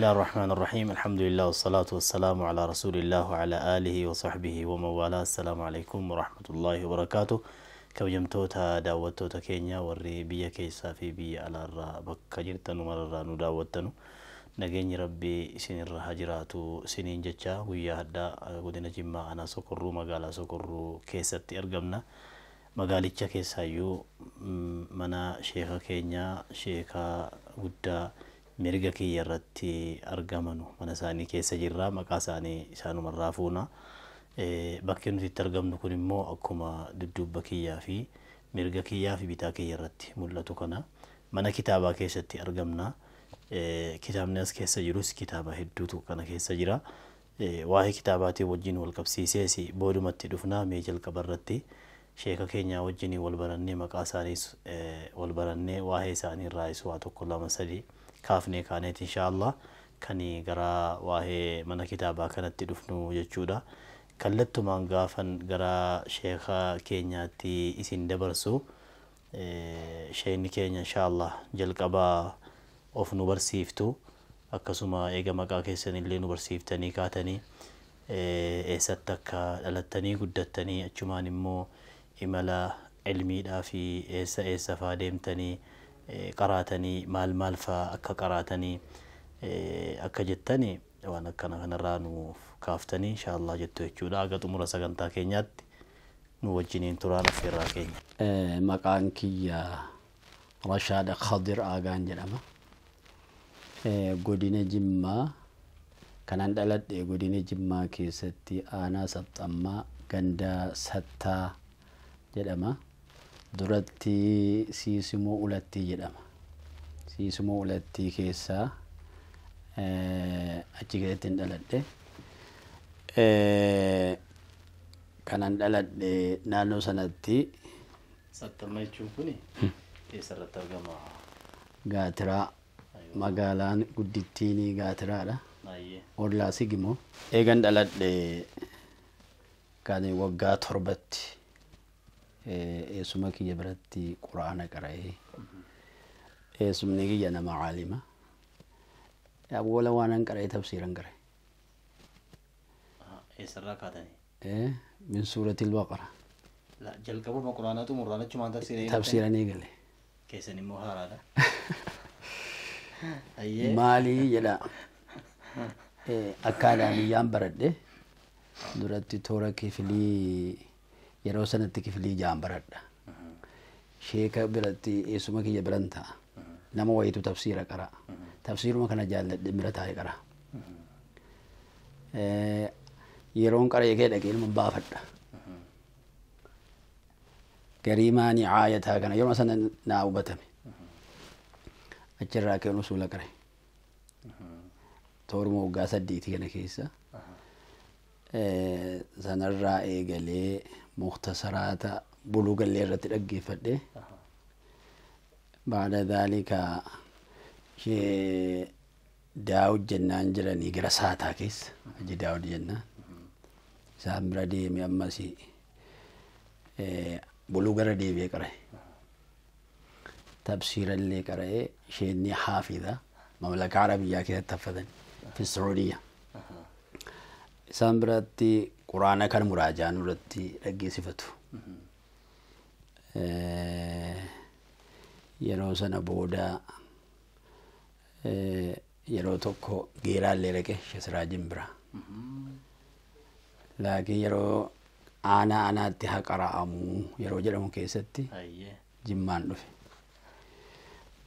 الله الرحمن الرحيم، الحمد لله والصلاة والسلام على رسول الله وعلى آله وصحبه ومن والاه. السلام عليكم ورحمة الله وبركاته. Kabajamtoota daawwattoota keenya warri biyya keessaa fi biyya alaarraa bakka jirtanu mararraa nu daawwattanu, nageenyi Rabbii isinirra haa jiraatu isiniin jecha, guyyaa haddaa godina Jimmaa aanaa Sokorruu magaalaa Sokorruu keessatti argamna. Magaalicha keessaayyuu mana sheeka keenyaa, sheekaa guddaa mirga kiyya irratti argamanu mana isaanii keessa jirra. Maqaa isaanii isaanumarraa fuuna. Bakki nuti itti argamnu kun immoo akkuma dudduubba kiyyaa fi mirga kiyyaa fi bitaa kiyya irratti mul'atu kana mana kitaabaa keessatti argamna. Kitaabni as keessa jirus kitaaba hedduutu kana keessa jira. Waa'ee kitaabaatiin wajjin wal qabsiisees boodumatti dhufna. Mee jalqaba irratti sheeka keenya wajjin wal barannee, maqaa isaaniis wal barannee, waa'ee isaanii irraayis waa tokko lama sadi kaafnee kaaneet inshaallah kan gara waa'ee mana kitaabaa kanatti dhufnu jechuudha. Kallattumaan gaafan gara sheeka keenyaatti isin dabarsu, sheekni keenya inshaallah jalqabaa of nu barsiiftu, akkasuma eega maqaa keessan illee nu barsiiftanii kaatanii, eessatti akka dhalattanii guddattanii, achumaan immoo imala ilmiidhaa fi eessa eessa faa deemtanii qaraatanii, maal maal faa akka qaraatanii akka jettanii waan akkana kanarraa nuuf kaaftanii inshaallah jettu jechuudha. Aga xumura sagantaa keenyaatti nu wajjiniin turaan affeerraa keenya. Maqaan kiyya Rashaada Khadir Aagaan jedhama. Godina Jimmaa kanan dhaladhe, godina Jimmaa keessatti aanaa Sabxammaa ganda Sattaa jedhama. Duratti Siisimoo Ulattii jedhama. Siisimoo Ulattii keessaa achi keessatti hin dhaladhe. Kanan dhaladhe naannoo sanatti. Sattamma jechuun kun eessarratti argama? Gaatiraa, magaalaan guddittiin Gaatiraadha. Ollaa Sigimoo. Eegan dhaladhe kan waggaa 7tti eessuma kiyya biratti quraana qara'ee. Eessumni kiyya nama caalima. Awwala waanan qara'ee tafsiiran qara'e. Eessarraa kaatanii? Min suuratil Baqara. Jalqabuma quraanaa xumurraan achumaan tafsiira? Tafsiiran eegale. Keessan immoo haaraadha. Maalii jedha, akkaadaamiyyaan baradhe duratti toora kifilii, yeroo sanatti kifilii 6n baradha. Sheeka biratti, eessuma kiyya biran ta'a. Nama wayitu tafsiira qara. Tafsiiruma kana jaalladhe, bira taa'ee qara. Yeroon qaree kee dhaqee ilma baafadha. Garii maanii aayataa kana yeroo sana naa hubatame. Achirraa ka'een usuula qare. Tooruma waggaa 8 kana keessa. Sanarraa eegalee muktasaraata buluu gallee irratti dhaggeeffadhe. Baada dhaalika ishee Daawud jennaan jiranii gara Saataa keessa. Haji Daawud jennaan. Isaan bira deeme, ammas buluu gara deebi'ee qara'e. Tafsiirallee qara'ee, isheenni haafidha. Mamlaka Arabiyyaa keessatti haffatan. Fi Sacuudiyyaa. Isaan biratti quraana kan muraajaan irratti dhaggeessifatu. Yeroo sana booda yeroo tokko Geeraallee dhaqe Shesiraajin bira. Laakiin yeroo aanaa aanaatti haa qara'amuu yeroo jedhamu keessatti Jimmaan dhufe.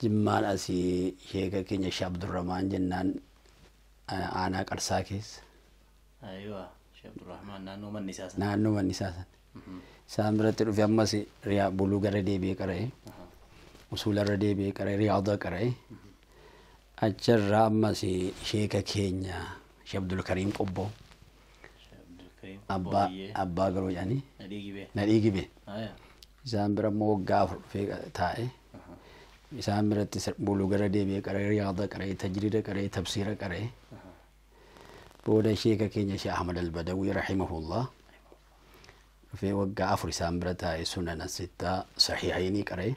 Jimmaan asii sheeka keenya Shee Abdurrahmaan jennaan aanaa Qarsaa keessa. Sheekh Abdurrahmaan naannoo manni isaa sana. Naannoo manni isaa sana. Isaan biratti dhufe, ammas riyaa buluu gara deebi'ee qara'e. Usuularra deebi'ee qara'e, riyaada qara'e. Achirraa ammas sheeka keenya Shee Abdul Kariim Qobboo. Abbaa garoo jedhanii. Nadhii Gibee. Nadhii Gibee. Isaan bira immoo waggaa 4 dhufee taa'e. Isaan biratti buluu gara deebi'ee qara'e, riyaada qara'e, tajriida qara'e, tafsiira qara'e. Booda sheeka keenya Shee Ahmad Albadawii rahimahullah dhufee waggaa 4 isaan bira taa'e, sunana sittaa sahihaynii qara'e.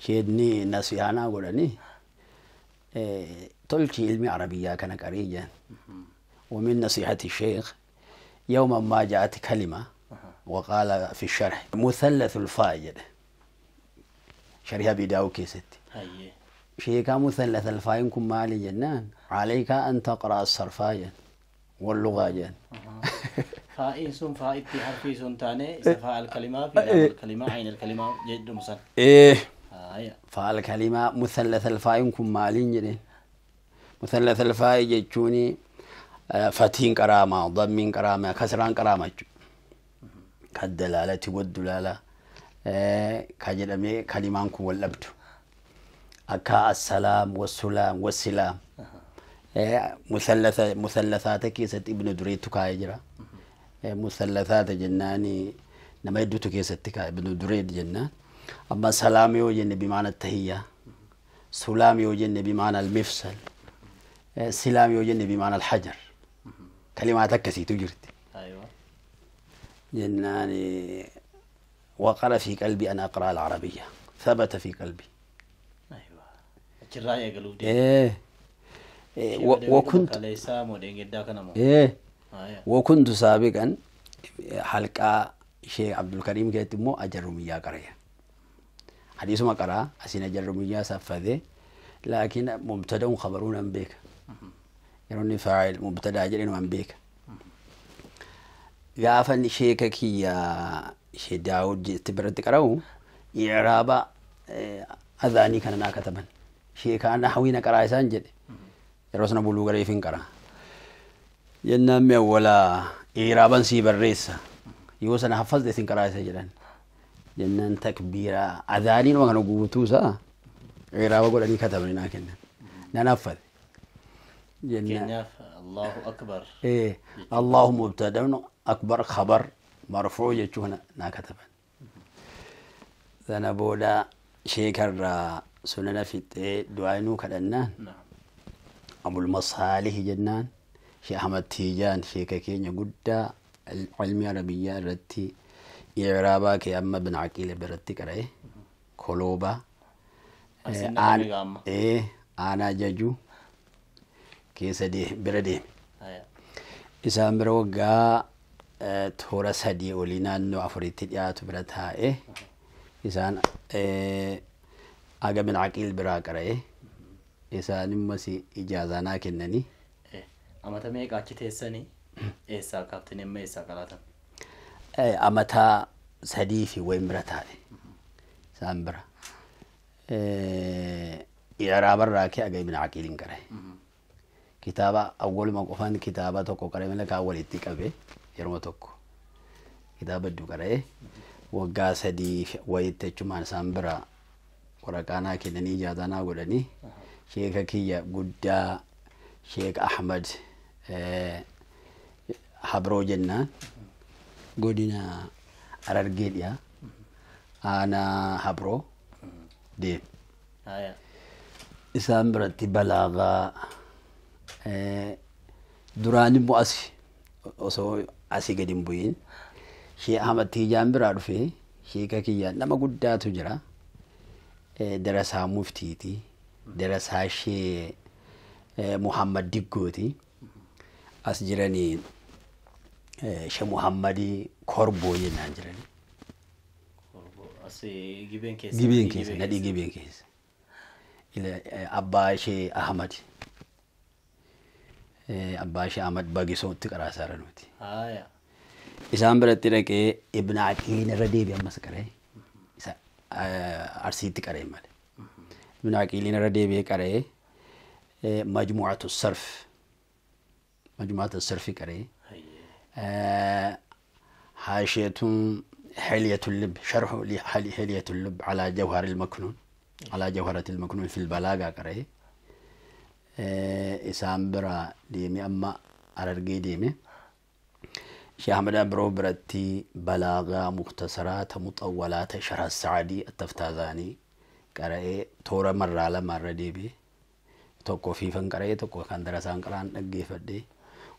Sheedni nasihaanaa godhanii Tolchi ilmi arabiyyaa kana qarii jeen. ومن نصيحة الشيخ يوما ما جاءت كلمة وقال في الشرح مثلث الفاء شرح أبي داود كيست. شيكا مثلث الفاء كن مالي جنان عليك أن تقرأ الصرفايا واللغة جن. فاء سن فاء حرفي سن تاني فاء الكلمة في الكلمة عين الكلمة جد مسل. إيه. فاء الكلمة مثلث الفاء كن مالي جنان مثلث الفاء جتوني فتين كرامة ضمين كرامة كسران كرامة كالدلالة والدلالة كجدمي كلمان كو واللبت أكا السلام والسلام والسلام مثلثات كيست ابن دريد كايجرا مثلثات جناني نما يدوت كيست كا ابن دريد جنان أما سلام يوجن بمعنى التهية سلام يوجن بمعنى المفصل سلام يوجن بمعنى الحجر كلمات كسي تجرت. أيوة. جناني وقر في قلبي أن أقرأ العربية ثبت في قلبي. أيوة. الرأي إيه. وكنت إيه. وكنت سابقا حلقة شيخ عبد الكريم كيتمو أجرمية قرية حديث ما قرأ أسين أجرمية سفذي لكن مبتدأ خبرون أم بك يروني فاعل مبتدأ جرين أم بك غافن شيخك يا شيخ داود تبرد قراو إعراب أذاني كان ناكتبا شيخ أنا حوينا قرا إسان جد يروسنا بلوغ ريفين قرا ينام ولا إعرابا سيب الرئيس يوسنا حفظ دين قرا إسان جدًا جنان تكبيرة أذاني وكانوا قوتوسا إعراب أقول أني كتبنا كنا ننفذ جنان الله أكبر. إيه الله مبتدأ أكبر خبر مرفوع يجونا ناكتبا ذنبولا شيكر سننا في دعائنو كدنا. نعم. أبو المصالح جنان شيخ أحمد تيجان شيخ كينيا قد العلمية العربية رتي إعرابا كي أما بن عقيل برتي كره كلوبا إيه أنا جاجو كيس دي بردي. إسام بروجا تورا سدي ولينا إنه أفريتي يا تبرتها إيه إسان أجا بن عقيل براكره إسان مسي إجازة ناكنني. إيه أما تميك أكيد إساني إسا كابتن ما إسا كلاتا. إيه أما تا سدي في وين برتها إسان برا إيه إعراب الراكي أجا بن عقيل كره. كتابة أول ما قفان كتابة توكو كره من لك أول اتكابه يرمى توكو كتابة دو كره وقاس دي ويتجمع سامبرا ورقانا كنني جادنا قولني شيخ كيا قدا شيخ أحمد حبرو جنة قدنا أرجيل يا أنا حبرو دي سامبرا تبلاغة duraan immoo asi osoo asii gadi hin bu'in Sheekh Ahmad Tiijaan biraa dhufee sheeka kiyyaan nama guddaatu jira. Darasaa muftiiti. Darasaa shee Muhammad Diggooti. As jiranii shee Muhammadii Korboo jennaan jirani. Gibeen keessa. Gibeen keessa nadhii gibeen keessa. Abbaa shee Ahmad. Abbaa shee Ahmad Bagisootti qaraasaara nuti. Isaan biratti dhaqee Ibn Aqiil irra deebi'e ammas qaree isa Arsiitti qaree malee. Ibn Aqiil irra deebi'ee qaree Majmuucatu Sarf Majmuucatu Sarfi qaree حاشية حلية اللب شرح حلية اللب على جوهر المكنون على جوهرة المكنون في البلاغة قرأي إسام برا ديمي أما أرجي ديمي شيخ أحمد أبرو برتي بلاغة مختصرات مطولات شرح السعدي التفتازاني قرأي تورا مرة لمرة ديبي توكو فيفن قرأي توكو كان درسان قران نجي فدي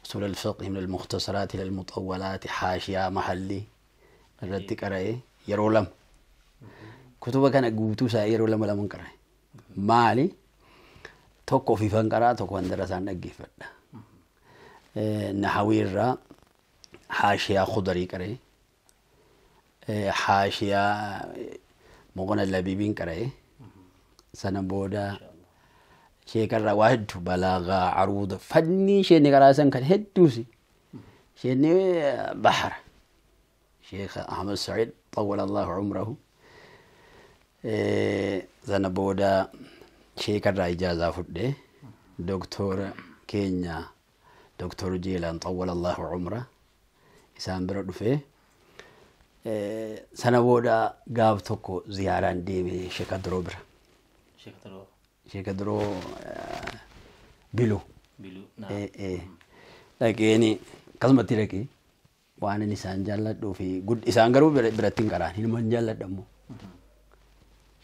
أصول الفقه من المختصرات إلى المطولات حاشية محلي رتي قرأي يرولم كتب كان قوتو ساير ولا ولا منكر مالي Tokko ofiifan qaraa tokko waan darasaan dhaggeeffadha. Nahawii irraa haashiyaa Khudarii qaree, haashiyaa Moqona Labiibiin qaree, sana booda sheekarraa waa hedduu balaagaa aruuda fanni isheen qaraasan kan hedduusi. Isheen bahara. Sheekh Ahmad Sa'iid xawwala Allahu umrahu. Sana booda sheekarraa ijaazaa fudhee doktora keenya Doktor Jeelaan xawwala Allahu umra isaan bira dhufee sana booda gaaf tokko ziyaaraan deeme Sheekh Adiroo bira. Sheekh Adiroo Biluu. Dhaqeeni akkasumatti dhaqee waan inni isaan jaalladhuu fi isaan garuu biratti hin qaraan hinuman jaalladha immoo.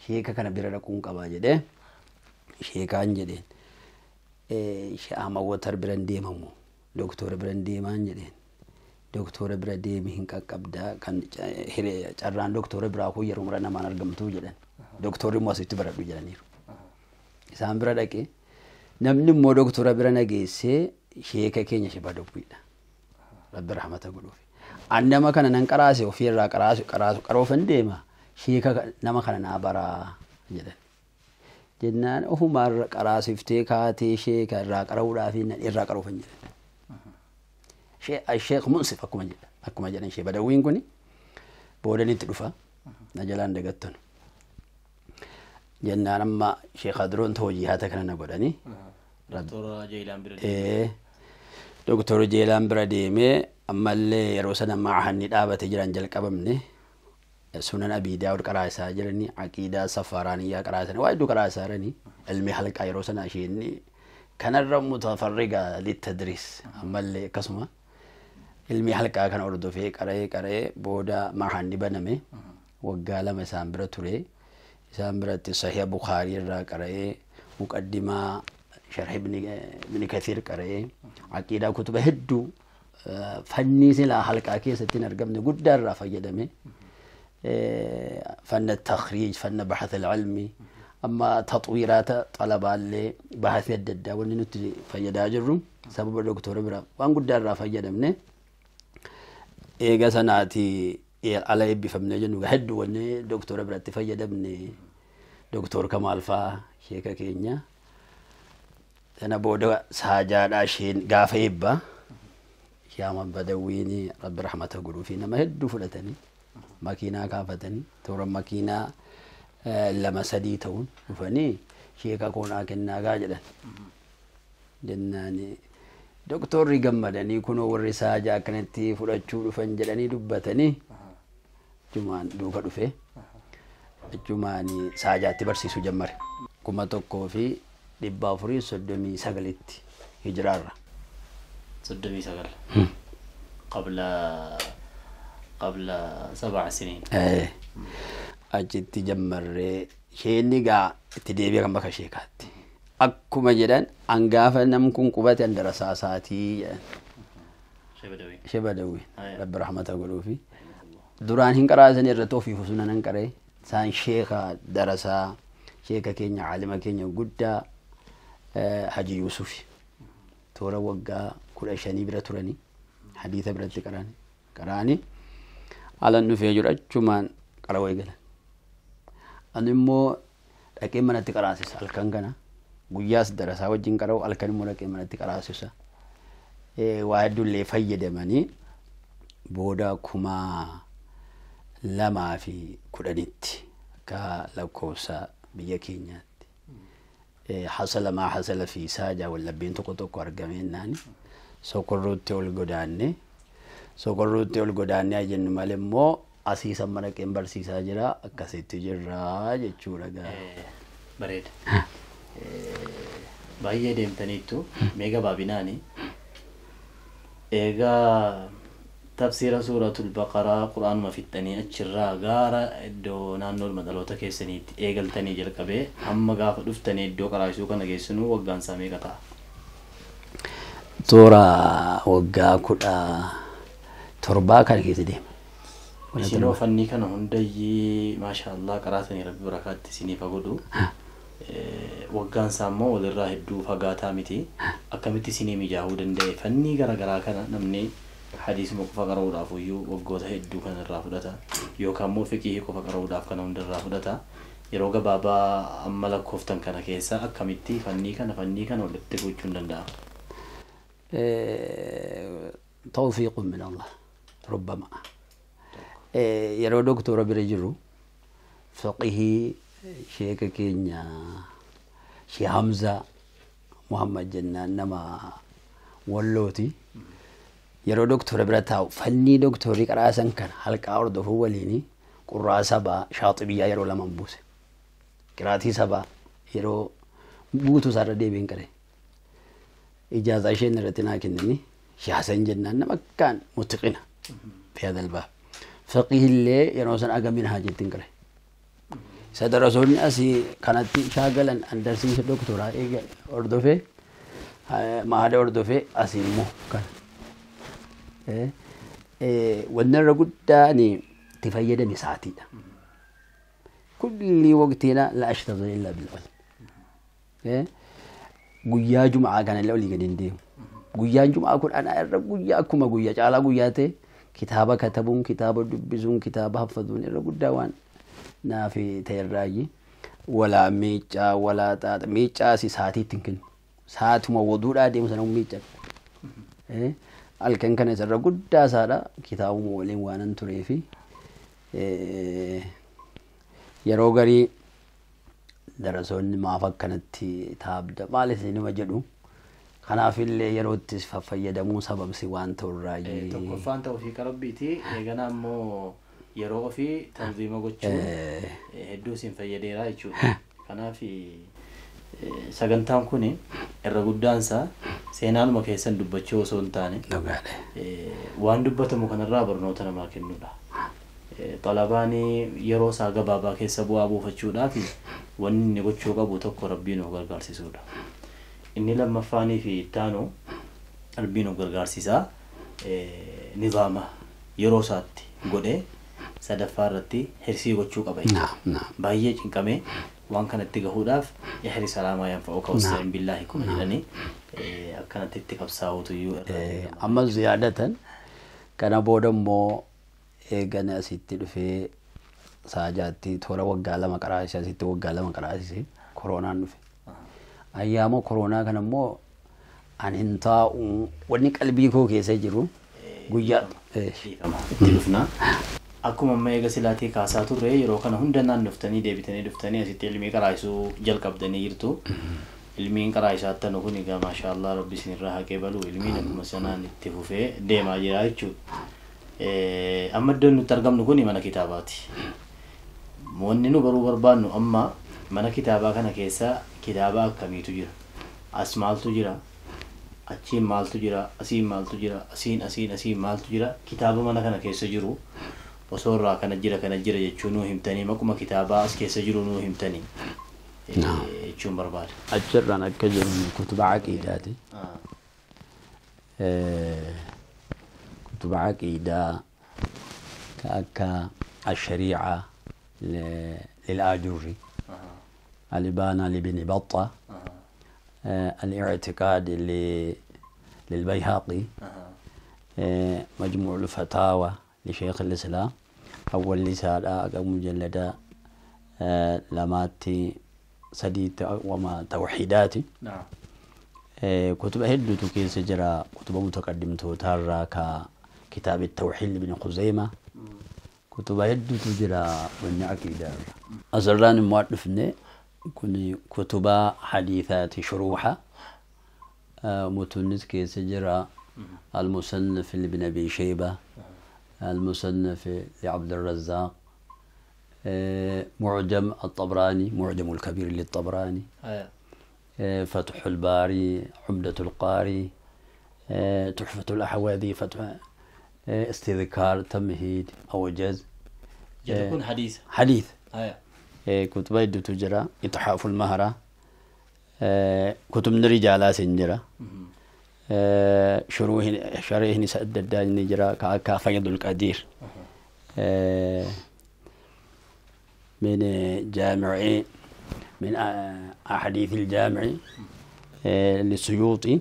Sheeka kana bira dhaquun qabaa jedhee sheekaan jedheen Ahmad Watar bira hin deemamu doktora bira hin deemaan jedheen doktora bira deemi hin qaqqabdaa kan carraan doktora biraa kun yeroo mara namaan argamtuu jedhan doktorri immoo asitti baradhu jedhaniiru. Isaan bira dhaqee namni immoo doktora bira nageessee sheeka keenya Shibaa Dawwiidha. Rabbi rahmata godhuuf. An nama kana nan qaraase ofiirraa qaraasu qaraasu qaroofan deema sheeka nama kana naa baraa jedhan. Jennaan ofumaarra qaraasiftee kaatee sheeka irraa qara'uudhaaf irraa qaroofan jedhan. Sheekh Munsif akkuma jedhan akkuma jedhan Shee Badawwiin kuni boodanitti dhufa na jalaan dagattanu. Jennaan amma Sheekh Adiroon hojii haata kana na godhanii. Doktor Jeelaan bira deemee ammallee yeroo sana maahanni dhaabate jiran jalqabamne sunan Abii Daawud qaraasaa jiranii aqiidaa Safaraaniyyaa qaraasan waa hedduu qaraasaa jiranii ilmi halqaa yeroo sana isheen kanarra mutafarriga littadriis ammallee akkasuma ilmi halqaa kana hordofee qara'ee qara'ee booda maahanni baname waggaa 2 isaan bira ture isaan biratti Sahiha Bukhaarii irraa qara'ee muqaddimaa Sharh Ibn Kathir qara'ee aqiidaa kutuba hedduu fanni silaa halqaa keessatti hin argamne guddaa irraa fayyadame fanna takhriij fanna baxath alcilmi amma taxwiiraata xalabaallee baxathi adda addaa wanni nuti fayyadaa jirru sababa doktora bira waan guddaa irraa fayyadamne eega sanaati ala eebbifamne jennu hedduu wanni doktora biratti fayyadamne doktor Kamaal faa sheeka keenya sana booda saajaadhaa isheen gaafa eebbaa Shaaman Badawwiini Rabbi rahmata godhuu fi nama hedduu fudhatanii makiinaa kaafatanii toora makiinaa 2 3 ta'uun dhufanii sheeka koonaa kennaa gaa jedhan. Jennaani doktorri gammadanii kunoo warri saajaa akkanatti fudhachuu dhufan jedhanii dubbatanii achumaan duuka dhufe achumaan saajaatti barsiisuu jammare. 1439 hijiraarra. 39 قبل 7 سنين. Achitti jammarree isheen egaa itti deebi'ee kan bakka sheekaatti. Akkuma jedhan angaafa nam kun qubate an darasaa isaatii jedhan. Shee Badawwi. Rabbi rahmata godhuufi. Duraan hin qaraasan irratti ofiif osoo nan qaree isaan sheeka darasaa sheeka keenya caalima keenya guddaa Haji Yuusufi. Toora waggaa 15 bira turanii hadiisa biratti qaraanii alan dhufee jiru achumaan qara'uu eegalan. Ani immoo dhaqee manatti qaraasisa halkan kana guyyaas darasaa wajjin qara'u halkan immoo dhaqee manatti qaraasisa. Waa hedduullee fayyadamanii booda 2010tti akka lakkoofsa biyya keenyaatti hasala maa hasala fi saajaa wallabbiin tokko tokko argameennaani sokorruutti ol godaanne jennu malee immoo asiisan mana qeen barsiisaa jira akkasitti jirra jechuudha gaa. Bareeda. Baay'ee deemtaniittu mee gabaabinaani eegaa tafsiira suuratul baqaraa quraanuma fixxanii achirraa gaara iddoo naannoo dhaloota keessaniitti eegaltanii jalqabee hamma gaafa dhuftanii iddoo qaraasuu kana geessinuu waggaan isaa meeqa ta'a? Toora waggaa 17 kan keessa deema. Isinoo fannii kana hundayyii maashaallah qaraatanii rabbi barakaatti isiniif haa godhu. Waggaan isaa immoo walirraa hedduu fagaataa miti. Akkamitti isinii mijaa'uu danda'e? Fannii garaagaraa kana namni hadiisuma qofa qara'uudhaaf iyyuu waggoota hedduu kana irraa fudhata. Yookaan immoo fiqihii qofa qara'uudhaaf kana hunda irraa fudhata. Yeroo gabaabaa amma lakkooftan kana keessa akkamitti fannii kana walitti gochuun danda'ama? Tawfiiqun min Allah rubbama. Yeroo doktora bira jiru fiqihii sheeka keenya Shee Hamza Muhammad jennaan nama Wallooti. Yeroo doktora bira taa'u fannii doktorri qaraasan kana halqaa hordofuu waliin qurraa sabaa shaaxibiyyaa yeroo lama buuse. Qiraatii sabaa yeroo guutuu isaarra deebiin qare. Ijaazaa isheen irratti naa kennanii Shee Hasan jennaan nama akkaan mutqina fi hadal baab. Fiqihillee yeroo san agamiin haa jettiin qare. Isa darasoonni asii kanatti shaagalan andarsiisa doktoraa eega hordofee maada hordofee asii immoo kana. Wanni irra guddaan itti fayyadame sa'aatiidha. Kulli waqtiina la ashtaghilu illa bil ilm. Guyyaa Jum'aa kana illee olii gadi hin deemu. Guyyaan Jum'aa kun ana irra guyyaa akkuma guyyaa caalaa guyyaa ta'e kitaaba katabuun, kitaaba dubbisuun, kitaaba haffazuun irra guddaa waan naaf ta'erraayi. Walaa miiccaa, walaa xaaxa, miiccaas sa'aatii ittiin kennu. Sa'aatuma waduudhaa deemu sana miicca. Halkan kana isarra guddaa isaadha kitaabuma waliin waanan tureefi yeroo garii darasoonni maaf akkanatti taabda maal isinuma jedhu. Kanaafillee yerootti fayyadamuu sababsi waan ta'urraayi. Tokkoffaan tawfiiqa rabbiiti. Eeganaa immoo yeroo ofii tanziima gochuun hedduu isin fayyadeera jechuudha. Kanaaf sagantaan kun irra guddaan isaa seenaanuma keessan dubbachuu osoo hin taane waan dubbatamu kanarraa barnoota namaa kennuudha. Xalabaan yeroo isaa gabaabaa keessa bu'aa buufachuudhaaf wanni inni gochuu qabu tokko rabbiin of gargaarsisuudha. Inni lammaffaanii fi ittaanu rabbiin of gargaarsisaa nizaama yeroo isaatti godhee sadaffaa irratti hirsii gochuu qaba. Baay'ee cinqamee waan kanatti gahuudhaaf ihri salaamaa yanfa'uka wasta'in billaahi kuma jedhanii akkanatti itti qabsaa'uutu iyyuu. Amma ziyaadatan kana booda immoo eegana asitti dhufee saajaatti toora waggaa 2 qaraasise asitti waggaa 2 qaraasise koronaan dhufe. Ayyaama koronaa kana immoo ani hin taa'u wanni qalbii koo keessa jiru guyyaa itti dhufna. Akkuma amma eega silaatii kaasaa turre yeroo kana hunda naannoftanii deebitanii dhuftanii asitti ilmii qaraasisuu jalqabdanii jirtu. Ilmiin qaraa'isaatti nu kun egaa maashaallah rabbi isinirraa haqee balu ilmiin akkuma sanaan itti fufee deemaa jira jechuudha. Amma iddoon nutti argamnu kun mana kitaabaati. Wanni nu baruu barbaannu amma mana kitaabaa kana keessa kitaaba akkamiitu jira? As maaltu jira? Achiin maaltu jira? Asiin maaltu jira? Asiin asiin asiin maaltu jira? Kitaaba mana kana keessa jiru osoo irraa kana jira jechuun nuu himtanii maquma kitaabaa as keessa jiru nuu himtanii jechuun barbaada. Achirraan akka jiru kutuba aqiidaati. Kutuba aqiidaa akka الشريعة للآجري الإبانة لابن بطة الاعتقاد للبيهقي مجموع الفتاوى لشيخ الإسلام أول رسالة مجلدة لماتي سديد وما توحيداتي. نعم. كتب هدو كيس جرى كتب متقدم توتر ككتاب التوحيد لابن خزيمة كتب هدو تجرى والنعكيدة أزران موافني كن كتب حديثات شروحة متونس كيس جرى المصنف لابن أبي شيبة المصنف لعبد الرزاق معجم الطبراني معجم الكبير للطبراني فتح الباري عمدة القاري تحفة الأحواذي فتح استذكار تمهيد أوجز يكون حديث حديث كتب يد تجرى إتحاف المهرة كتب رجال سنجرة شروح شريه نساء الدجال نجرى كفيض القدير من جامع من أحاديث الجامع للسيوطي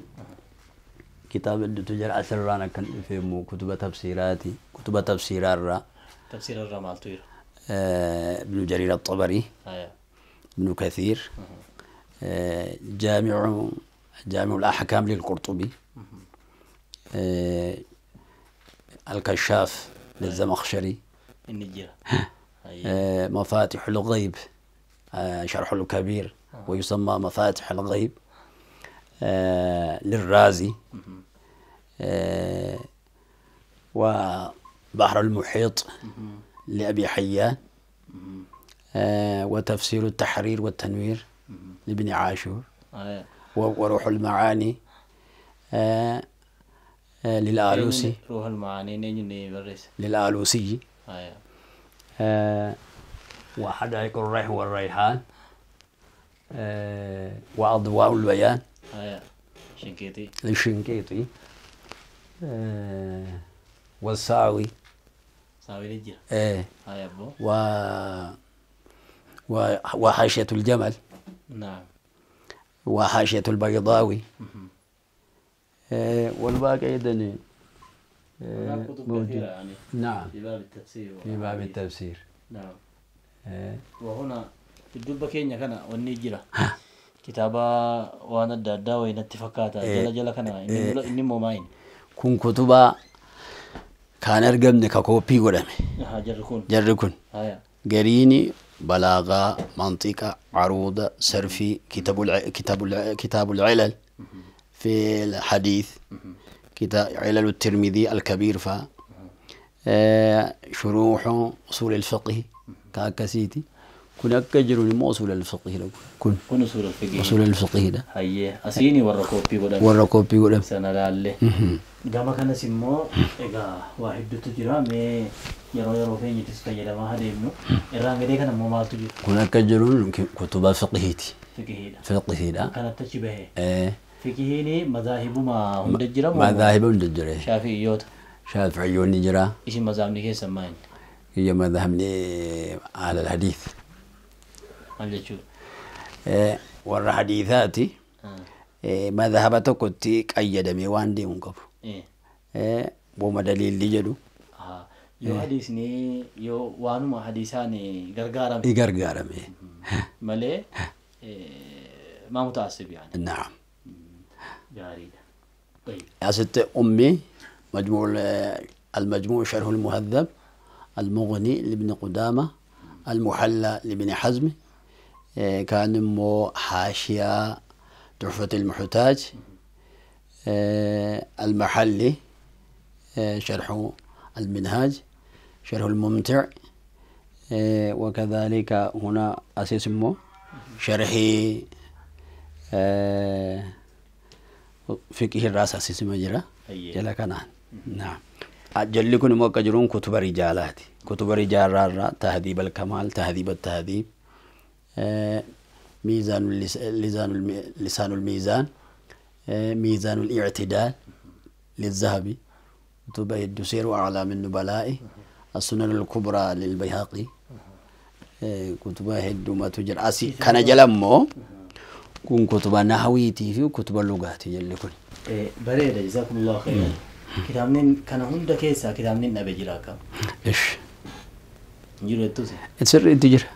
كتاب التجار أسرانا كان في كتب تفسيراتي كتب تفسير الرا تفسير الرا مالتوير ابن جرير الطبري ابن كثير جامع الأحكام للقرطبي الكشاف للزمخشري النجرة مفاتح الغيب شرح الكبير ويسمى مفاتح الغيب للرازي وبحر المحيط لأبي حيان وتفسير التحرير والتنوير لابن عاشور وروح المعاني للآلوسي روح المعاني للآلوسي وحدائق الريح والريحان وأضواء البيان شنقيطي للشنقيطي والساوي ساوي للجرة وحاشية الجمل نعم وحاشية البيضاوي والباقي أيضا كتب كثيرة يعني نعم في باب التفسير في باب التفسير نعم وهنا في الدبة كينيا كان والنجرة كتابة وانا الدادا وين اتفاقات جل جل كان إني موماين كون كتبة كان أرجمني ككوبي قدامي جركون جركون قريني بلاغة منطقة عروضة صرفي كتاب العلل في الحديث كتاب علل الترمذي الكبير ف شروح أصول الفقه كاكسيتي كنا كجرون مو أصول الفقه لو كن أصول الفقه أصول الفقه ده هي أسيني وركوبي قدام وركوبي قدام سنة لالي قام كان سمو إجا واحد تجرا مي يرو فين يتسجل ما هذا ابنه الرانج ده كان مو مال تجي كنا كجرون كتب فقهيتي فقهي ده كانت تشبه فقهيني مذاهب ما هم دجرا مذاهب هم دجرا شافعيات شافعيون نجرا إيش مذاهب نكيس سماين هي مذهبني على الحديث warra hadiisaati madhaba tokkotti qayyadamee waan deemu hin qabu. Booma daliilli jedhu. Yoo hadiisni yoo waanuma hadiisaan gargaarame. Gargaarame. Malee maa mutaasib yaani. Naam. Gaariidha. Asitti ummi مجموع المجموع شرح المهذب المغني لابن قدامة المحلى لابن حزم كان مو حاشية تحفة المحتاج المحلي شرح المنهاج شرح الممتع وكذلك هنا أساس مو شرح فقه الرأس أساس مجرى جل كنان نعم أجلكم موكجرون كتب رجالات كتب رجال تهذيب الكمال تهذيب التهذيب ميزان لسان الميزان ميزان الاعتدال للذهبي كتب الدسير وأعلام النبلاء السنن الكبرى للبيهقي كتب هدو ما تجر أسي كان جلمو كون كتب نحويتي في كتب اللغات يلكن بريدة جزاكم الله خيرا كتابنين كان هندا كيسا كتابنين أبي جراكا إيش نجرو التوسي تسر تجر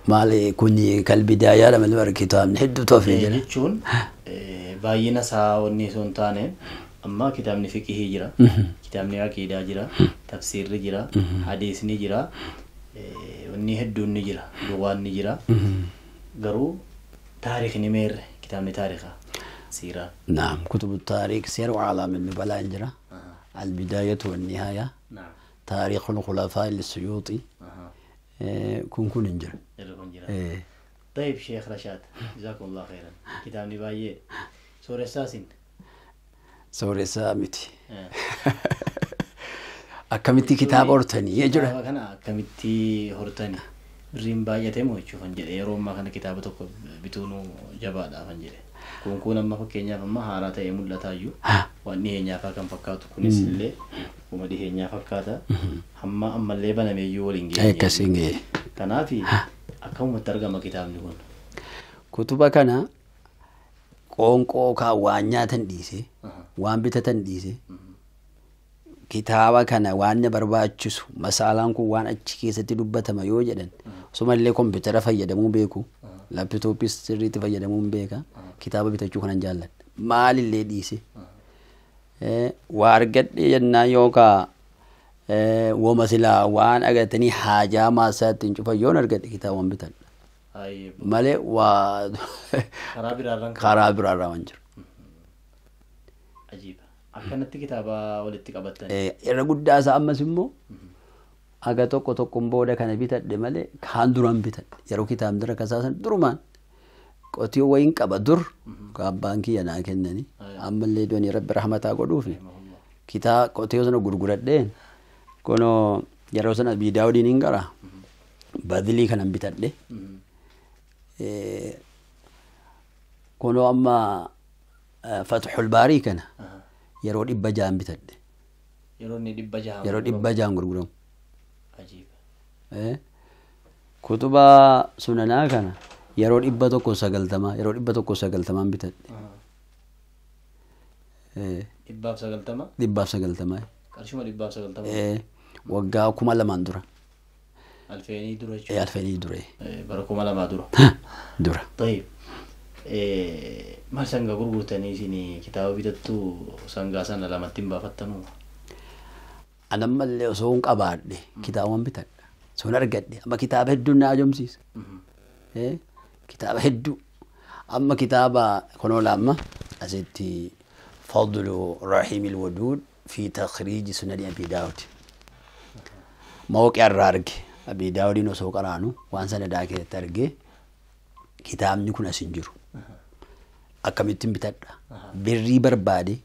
مالي كوني كالبداية لما نور كتاب نحد توفي جرا جتشون باينا سا وني سونتانه أما كتابني فقه جرا كتابني عقيدة جرا تفسير جرا حديث نجرا وني هدو نجرا لغوان نجرا قرو تاريخ نمير كتابني تاريخه سيرة نعم كتب التاريخ سير وعلام النبلاء جرا البداية والنهاية نعم تاريخ الخلفاء للسيوطي كون كون انجر طيب شيخ رشاد جزاكم الله خيرا كتاب نباية سورة ساسين سورة سامتي أكملتي كتاب أورتني يجرى كان أكملتي هورتني برين باية مو يشوف فنجري يروم ما كان كتابة بتونو جبادة فنجري كون كون أما فكينيا فما هاراتا يمول تاجو وأني هنيا فكان فكاتو كونيس اللي وما دي هنيا فكاتا هم أما اللي بنا ميجو والإنجليزي أي كسينجي كنافي أكمل ترجمة كتاب نقول Kutuba kana qoonqoo kaa waan nyaatan dhiise, waan bitatan dhiise, kitaaba kana waan na barbaachisu masaalaan kun waan achi keessatti dubbatama yoo jedhan osumallee kompiitara fayyadamuu beeku, laapitooppis sirriitti fayyadamuu beeka, kitaaba bitachuu kanan jaalladha. Maalillee dhiise. Waa argadhe jennaan yookaan woma silaa waan agartanii haajaa maasaa ittiin cufan yoon argadhe kitaaba bitadha. Malee waa karaa biraarraa waan jiru. Ajiiba. Akkanatti kitaaba walitti qabattan. Irra guddaa isaa ammas immoo aga tokko tokkoon booda kana bitadhe malee kaan duraan bitadhe. Yeroo kitaabni dura kasaasan durumaan qotiyoo wayiin qaba dur abbaan kiyya naa kennani ammallee doonii rabbi rahmataa godhuufi kitaaba qotiyoo sana gurguradheen kunoo yeroo sana Abii Daawudiin hin qara badilii kanan bitadhe. Kunoo amma Fathul Baarii kana yeroo 600 bitadhe. Yeroo inni 600 Yeroo 600 gurguramu. Ajiiba. Kutuba sunanaa kana yeroo 190 yeroo 190 bitadhe. 190? 190. Qarshuma 190? Waggaa 2000 dura. Alfeenii dura jechuudha. Alfeenii dura. Bara 2000 dura. Dura. Tayyib. Maal sangaa gurgurtanii isin kitaaba bitattu sangaa sana lamatti hin baafattanuu? Anammallee osoo hin qabaadhe kitaaba bitadha. Osoo hin argadhe amma kitaaba hedduun na ajoomsiisa. Kitaaba hedduu amma kitaaba kunoo amma asitti Fadlu Rahiimil Waduud fi Takhriiji Sunani Abii Daawud. Mawqi irraa arge Abii Daawudiin osoo qaraanu waan sana keessatti arge kitaabni kun as hin jiru. Akkamittiin bitadha? Birrii barbaade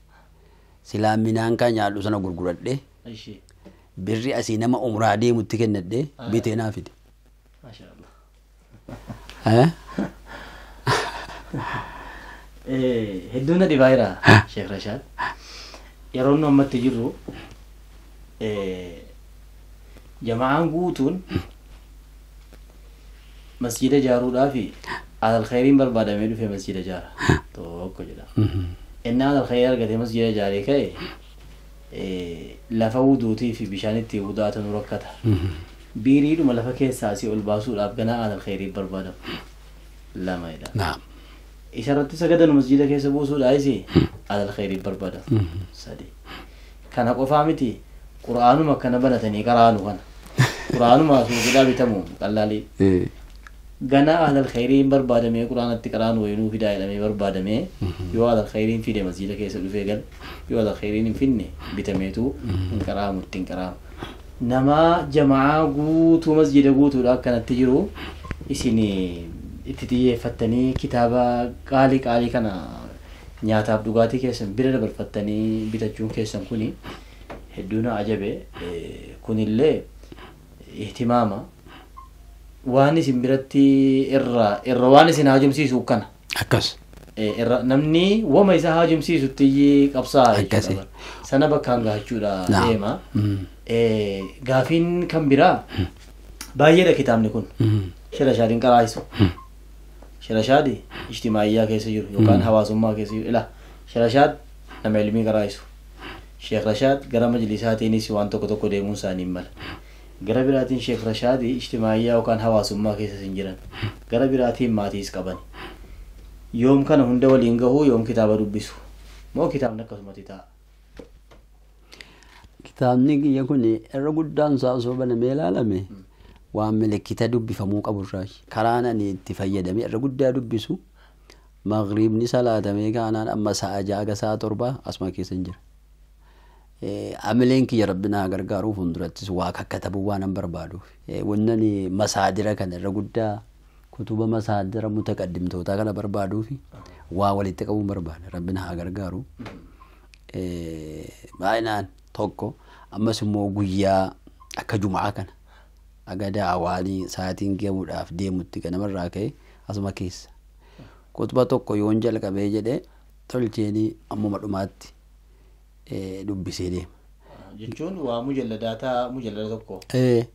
silaa minaan kan nyaadhu sana gurguradhe birri asii nama umraa deemutti kennadhe bitee naa fide. Maashaallah. Hedduun na dhibaa jira Sheekh Rashaad. Yeroo nu ammatti jirru jama'aan guutuun masjida ijaaruudhaaf alal khayriin barbaadamee dhufe masjida ijaara. Tokko jedha. Inni alal khayrii argatee masjida ijaaree ka'e lafa wuduutii fi bishaan itti wudaatan rakkata. Biiriidhuma lafa keessaa asii ol baasuudhaaf ganaa alal khayrii barbaadamu. Lama jedha. Isarratti sagadan masjida keessa buusuudhaafis alal khayrii barbaadamu. Sadi. Kana qofaa miti qura'aanuma akkana banatanii qaraanu kana. Qura'aanuma suuqidhaa bitamu qallaalii. Ganaa alal khayriin barbaadamee quraanatti qaraanu wayinuu fidaa jedhamee barbaadamee yoo alal khayriin fide masjida keessa dhufee gal yoo alal khayriin hin finne bitameetu hin qaraamu ittiin qaraamu. Nama jamaa guutuu masjida guutuudha akkanatti jiru isin itti xiyyeeffattanii kitaaba qaalii qaalii kana nyaataaf dhugaatii keessan bira dabarfattanii bitachuun keessan kuni hedduu na ajabe. Kunillee ihtimaama waan isin biratti irra waan isin haajomsiisu kana. Akkas. Irra namni wama isa haajomsiisutti qabsaa jechuudha. Sana bakkaan gahachuudha deema. Gaafiin kan biraa baay'eedha kitaabni kun. Shirashaadiin qaraa'isu. Shirashaadi ijtimaayyaa keessa jiru yookaan hawaasummaa keessa jiru. Ila Shirashaad nama ilmii qaraa'isu. Sheekh Rashaad gara majlisaatiinis waan tokko tokko deemuun isaanii mala. Gara biraatiin Sheekh Rashaadi ijtimaayyaa yookaan hawaasummaa keessa hin jiran. Gara biraatiin maatiis qaban. Yoom kana hunda waliin gahuu yoom kitaaba dubbisu? Moo kitaabni akkasumatti ta'a? Kitaabni kiyya kun irra guddaan isaa osoo banamee ilaalame waan milikkita dubbifamuu qaburraa karaan ani itti fayyadame irra guddaa dubbisu maghriibni salaatamee kaanaan amma sa'a 6 ga sa'a 7 asuma keessa hin jira. Amileen kiyya rabbi naa gargaaruuf fuuldurattis waa kakkatabuu waan an barbaaduuf. Wannan masaadira kana irra guddaa kutuba masaadira mutaqaddimtootaa kana barbaaduuf waa walitti qabuun barbaada rabbi naa gargaaru. Baay'inaan tokko ammas immoo guyyaa akka jumaa kana aga daawwaanii sa'aatiin gahuudhaaf deemutti ganamarraa ka'e asuma keessa. Kutuba tokko yoon jalqabee jedhee tolcheenii ammuma dhumaatti dubbisee deema. Jechuun waa mujalladaataa mujallada tokko.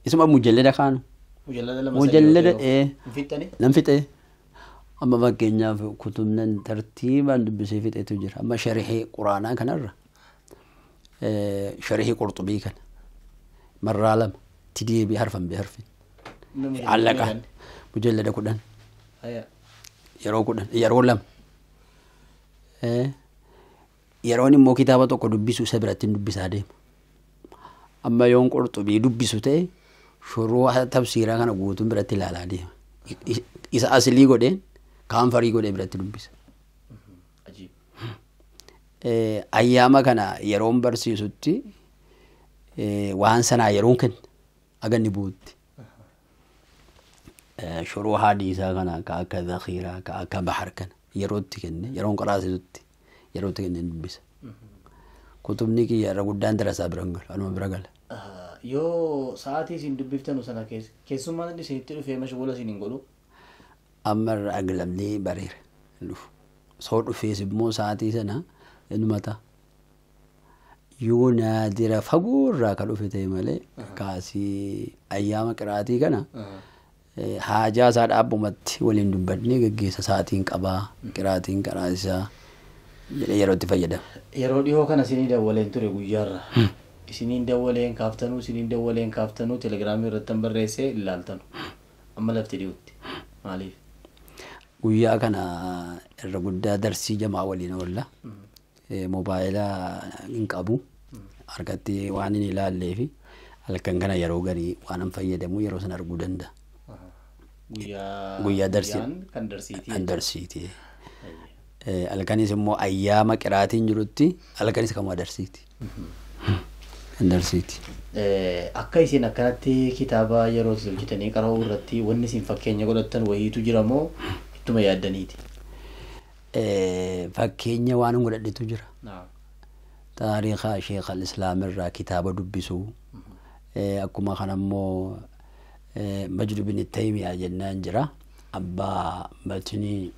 Isuma mujallada kaanu. Mujallada lama Mujallada Hin fixxani? Nan fixee. Amma fakkeenyaaf kutubnan tartiibaan dubbisee fixetu jira. Amma sharihii quraanaa kanarra sharihii qurxubii kana marraa 2 itti deebi'ee harfan bi harfin. Allaqa mujallada 10. Yeroo 10 yeroo 2. Yeroon immoo kitaaba tokko dubbisu isa biratti dubbisaa deema. Amma yoon qurxubii dubbisu ta'e shuruu tafsiiraa kana guutuun biratti ilaalaa deema. Isa aslii godheen kaan farii godhee biratti dubbisa. Ayyaama kana yeroon barsiisutti waan sanaa yeroon kenna aganni buutti. Shuruu hadiisaa kana ka akka zakhiiraa ka akka bahar kana yerootti kenne yeroon qaraasisutti yerootti kenne dubbisa. Kutubni kiyya irra guddaan darasaa bira hin galu anuma bira gala. Yoo sa'aatii isin dubbiftanu sana keessummaan inni isinitti dhufee mashghuula isin hin godhu? Amma irra aglamnee bareera hin dhufu. Soo dhufees immoo sa'aatii sana inuma ta'a. Yoo naadira fagoo irraa kan dhufe ta'e malee kaasii ayyaama qiraatii kana haajaa isaa dhaabbumatti waliin dubbannee geggeessa sa'aatiin qabaa qiraatiin qaraasisaa jedhee yeroo itti fayyadama. Yeroo dhihoo kana isinii dawwaleen ture guyyaarra. Isiniin dawwaleen kaaftanuu isiniin dawwaleen kaaftanuu telegiraamii irratti han barreessee ilaaltanu. Amma lafti dhiyootti. Maaliif? Guyyaa kana irra guddaa darsii jamaa waliin oolla. Moobaayila hin qabu. Harkatti waan hin ilaallee fi halkan kana yeroo garii waan hin fayyadamu yeroo sana arguu danda'a. Guyyaa darsii. Kan darsiiti. Kan darsiiti. Halkanis immoo ayyaama qiraatiin jirutti halkanis kanuma darsiiti. Kan darsiiti. Akka isin akkanatti kitaaba yeroo hojjetanii qara'uu irratti wanni isin fakkeenya godhattan wayiitu jira moo ittuma yaaddaniiti? Fakkeenya waan godhadhetu jira. Taariika Sheekh al-Islaam irraa kitaaba dubbisuu. Akkuma kana immoo Majd bin Taymiyaa jennaan jira. Abbaa Matnii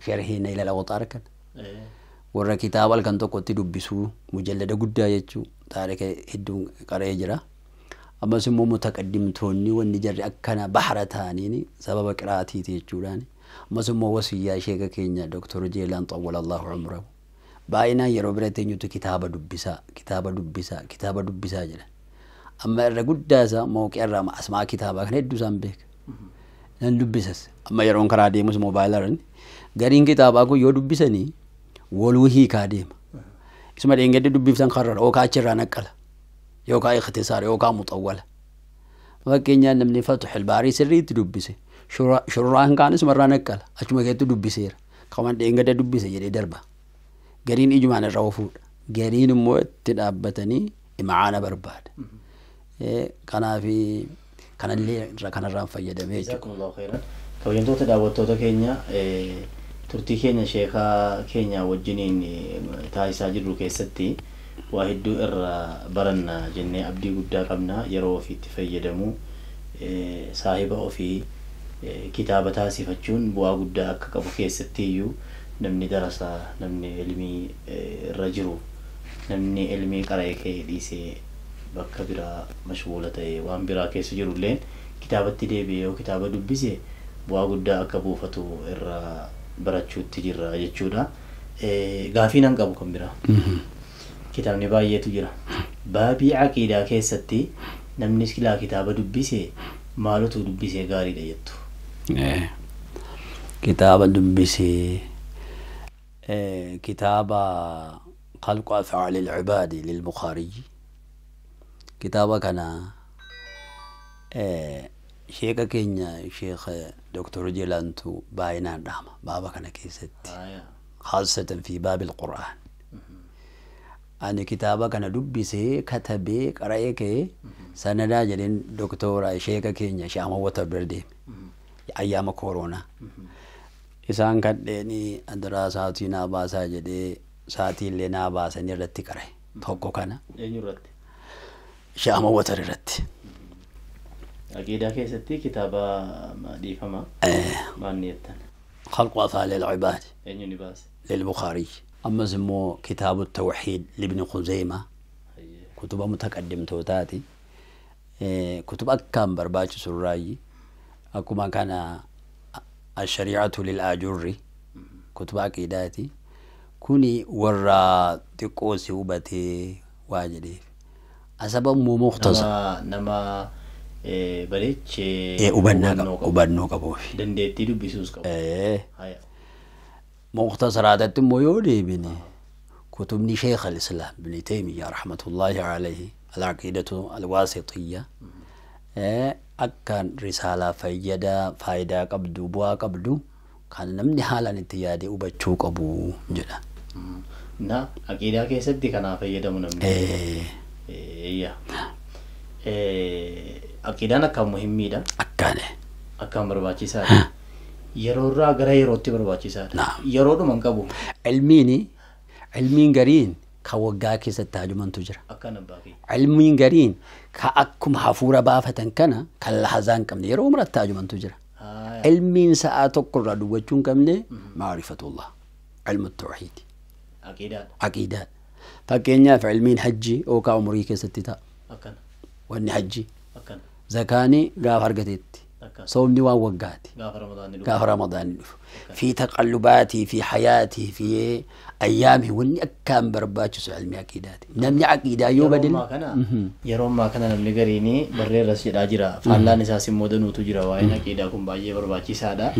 sharhii Nail al-Awtaar kana. Warra kitaaba halkan tokkotti dubbisuu mujallada guddaa jechuu taarika hedduun qara'ee jira. Ammas immoo mutaqaddimtoonni wanni jarri akkana bahara ta'aniin sababa qiraatiiti jechuudhaan. Ammas immoo wasiyyaa sheeka keenya Dr. Jeelaan Xawwalallahu Umrahu. Baay'inaan yeroo bira teenyutu kitaaba dubbisaa, kitaaba dubbisaa, kitaaba dubbisaa jedhan. Amma irra guddaa isaa mawqii irraa asmaa kitaabaa kana hedduu isaan beeka. Nan dubbisas. Amma yeroon karaa deemus moobaayila irra gariin kitaabaa kun yoo dubbisanii waluu hiikaa deema. Isuma dheengadde dubbiftan karra yookaan achirraa naqqala yookaan ikhtisaar yookaan muxawwala. Fakkeenyaaf namni Fatihul Baarii sirriitti dubbise shurraan kaan isumarraa naqqala achuma keessatti dubbiseera. Kaman dheengadde dubbise jedhee darba. Gariin ijumaan irra ofuudha. Gariin immoo itti dhaabbatanii imaana barbaada. Kanaaf kanallee kanarraan fayyadamee jechuudha. Jazakumullahu khairan. Kabajamtoota daawwattoota keenya turtii keenya sheekaa keenya wajjiniin taasisaa jirru keessatti waa hedduu irraa baranna jennee abdii guddaa qabna. Yeroo ofiitti fayyadamuu saahiba ofii kitaaba taasifachuun bu'aa guddaa akka qabu keessatti iyyuu namni darasaa namni ilmii irra jiru namni ilmii qara'ee ka'ee dhiisee bakka biraa mashghuula ta'e waan biraa keessa jirulleen kitaabatti deebi'ee yoo kitaaba dubbise bu'aa guddaa akka buufatu irraa barachuutti jirra jechuudha. Gaafii nan qabu kan biraa. Kitaabni baay'eetu jira. Baabii aqiidaa keessatti namni silaa kitaaba dubbise maalutu dubbisee gaariidha jettu? Kitaaba dubbisee kitaaba Khalqu Af'aal al-Ibaadi lil-Bukhaariyyi. Kitaaba kana sheeka keenya Sheekh Dr. Jeelaantu baay'inaan dhaama baaba kana keessatti. Khaasatan fi baabil Qur'aan. Ani kitaaba kana dubbisee katabee qara'ee ka'ee sanadaa jedheen doktora sheeka keenya Shaamawwata bira deeme. Ayyaama kooroonaa. Isaan kadheenii adiraa sa'aatii naa baasaa jedhee sa'aatii illee naa baasanii irratti qara'e. Tokko kana. Eenyu irratti? Shaamawwata irratti. Aqiidaa keessatti kitaaba dhiifama. Maal ni jettan? Khalqu Af'aal al-Ibaad. Eenyu ni baase? للبخاري. أما سمو كتاب التوحيد لابن خزيمة. كتب متقدم توتاتي. كتب أكام برباش سراي. أكما كان Ashariicatu lil-Aajurri kutuba aqiidaati. Kuni warra xiqqoo si hubatee waa jedheef. Asaba immoo mukhtasar. Nama bareechee hubannoo qabuufi. Dandeettii dubbisuus qabu. Mukhtasaraatatti immoo yoo deebine kutubni Sheekh al-Islaam Ibn Taymiyaa rahmatullahi alayhi al-aqiidatu al-waasixiyya akkaan risaalaa fayyadaa faayidaa qabdu bu'aa qabdu kan namni haalaan itti yaadee hubachuu qabu jedha. Na aqiidaa keessatti kanaa fayyadamu namni. Aqiidaan akkaan muhimmiidha. Akkaane. Akkaan barbaachisaadha. Yeroo irraa gara yerootti barbaachisaadha. Yeroodhuma hin qabu. Ilmiin gariin ka waggaa keessatti haajumantu jira. Akkaan abbaa kee. Ilmiin gariin ka akkuma hafuura baafatan kana kan lahazaa hin qabne yeroo maratti haajumantu jira. Ilmiin sa'aa tokko irraa dubbachuu hin qabne maarifatullah. Ilmu tawhiidi. Aqiidaadha. Aqiidaadha. Fakkeenyaaf ilmiin hajjii yookaan umurii keessatti ta'a. Akkana. Wanni hajjii. Akkana. Zakaanii gaafa argateetti. Soomni waan waggaati. Gaafa Ramadaanni dhufu. Fi taqallubaatii fi hayaatii fi ayyaamii wanni akkaan barbaachisu ilmi aqiidaati. Namni aqiidaa yoo badin. Yeroo ammaa kana namni gariin barreerras jedhaa jira. Faallaan isaas immoo danuutu jira. Waa'een aqiidaa kun baay'ee barbaachisaadha.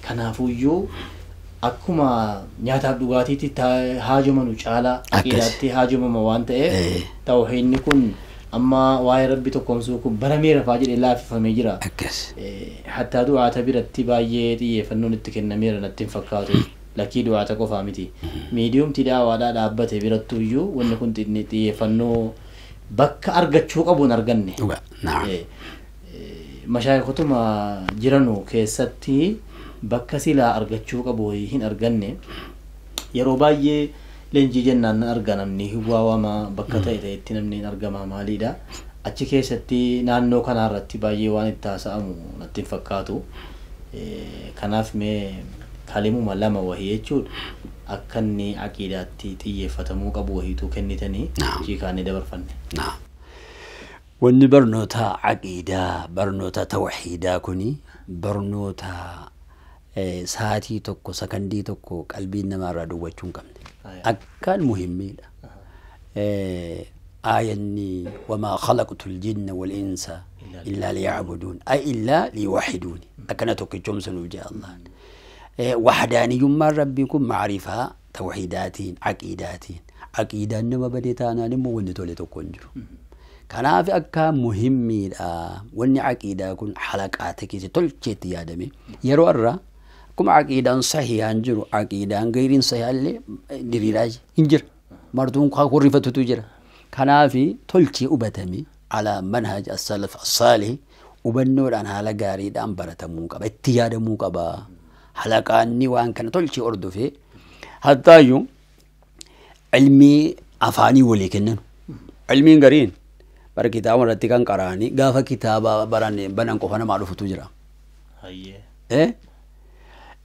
Kanaafuyyuu akkuma nyaataaf dhugaatiitti haajomanu caalaa aqiidaatti haajomama waan ta'eef tawhiidni kun amma waa'ee rabbi tokkoomsuu kun barameera fa'aa jedhee laaffifamee jira. Hattaa du'aata biratti baay'ee xiyyeeffannoon itti kennameera natti hin fakkaatu. Lakkii du'aata qofaa miti. Miidiyumti daawaadhaa dhaabbate birattu iyyuu wanni kun xiyyeeffannoo bakka argachuu qabu hin arganne. Mashaayikotuma jiranu keessatti bakka silaa argachuu qabu hin arganne. Yeroo baay'ee leenjii jennaan nan arga namni hin waawama bakka ta'e ta'etti namni hin argama maaliidha. Achi keessatti naannoo kanarratti baay'ee waan itti haasa'amu natti hin fakkaatu. Kanaaf mee kalimuma lama wahii jechuudha akka inni aqiidaatti xiyyeeffatamuu qabu wahiitu kennitanii achii kaanee dabarfanne. Wanni barnoota aqiidaa barnoota tawhiidaa kuni barnoota sa'aatii tokko sakandii tokko qalbiin namaarraa duwwachuu hin qabne. Akkaan muhimmiidha. Aayanni wamaa khalaqtu ljinna wal insa illaa liyacbuduun ay illaa liyuwaxiduuni akkana tokkichoomsanuuf jee Allahan. Wahdaaniyyummaan rabbii kun macrifaa tawhiidaatiin aqiidaatiin aqiidaan nama badee taanaan immoo wanni tole tokko hin jiru. Kanaaf akka muhimmiidha wanni aqiidaa kun halaqaata keessa tolcheetti yaadame yeroo irraa akkuma aqiidaan sahihaan jiru aqiidaan gayriin sahihaallee diriiraa hin jira. Martuun horrifatutu jira. Kanaaf tolchee hubatame alaa manhaj as-salaf as-saalih hubannoodhaan haala gaariidhaan baratamuu qaba itti yaadamuu qaba. Halaqaanni waan kana tolchee hordofee hattaayyuu ilmii afaanii walii kennan. Ilmiin gariin bara kitaaba irratti kan qaraanii gaafa kitaaba banan qofa namaa dhufutu jira.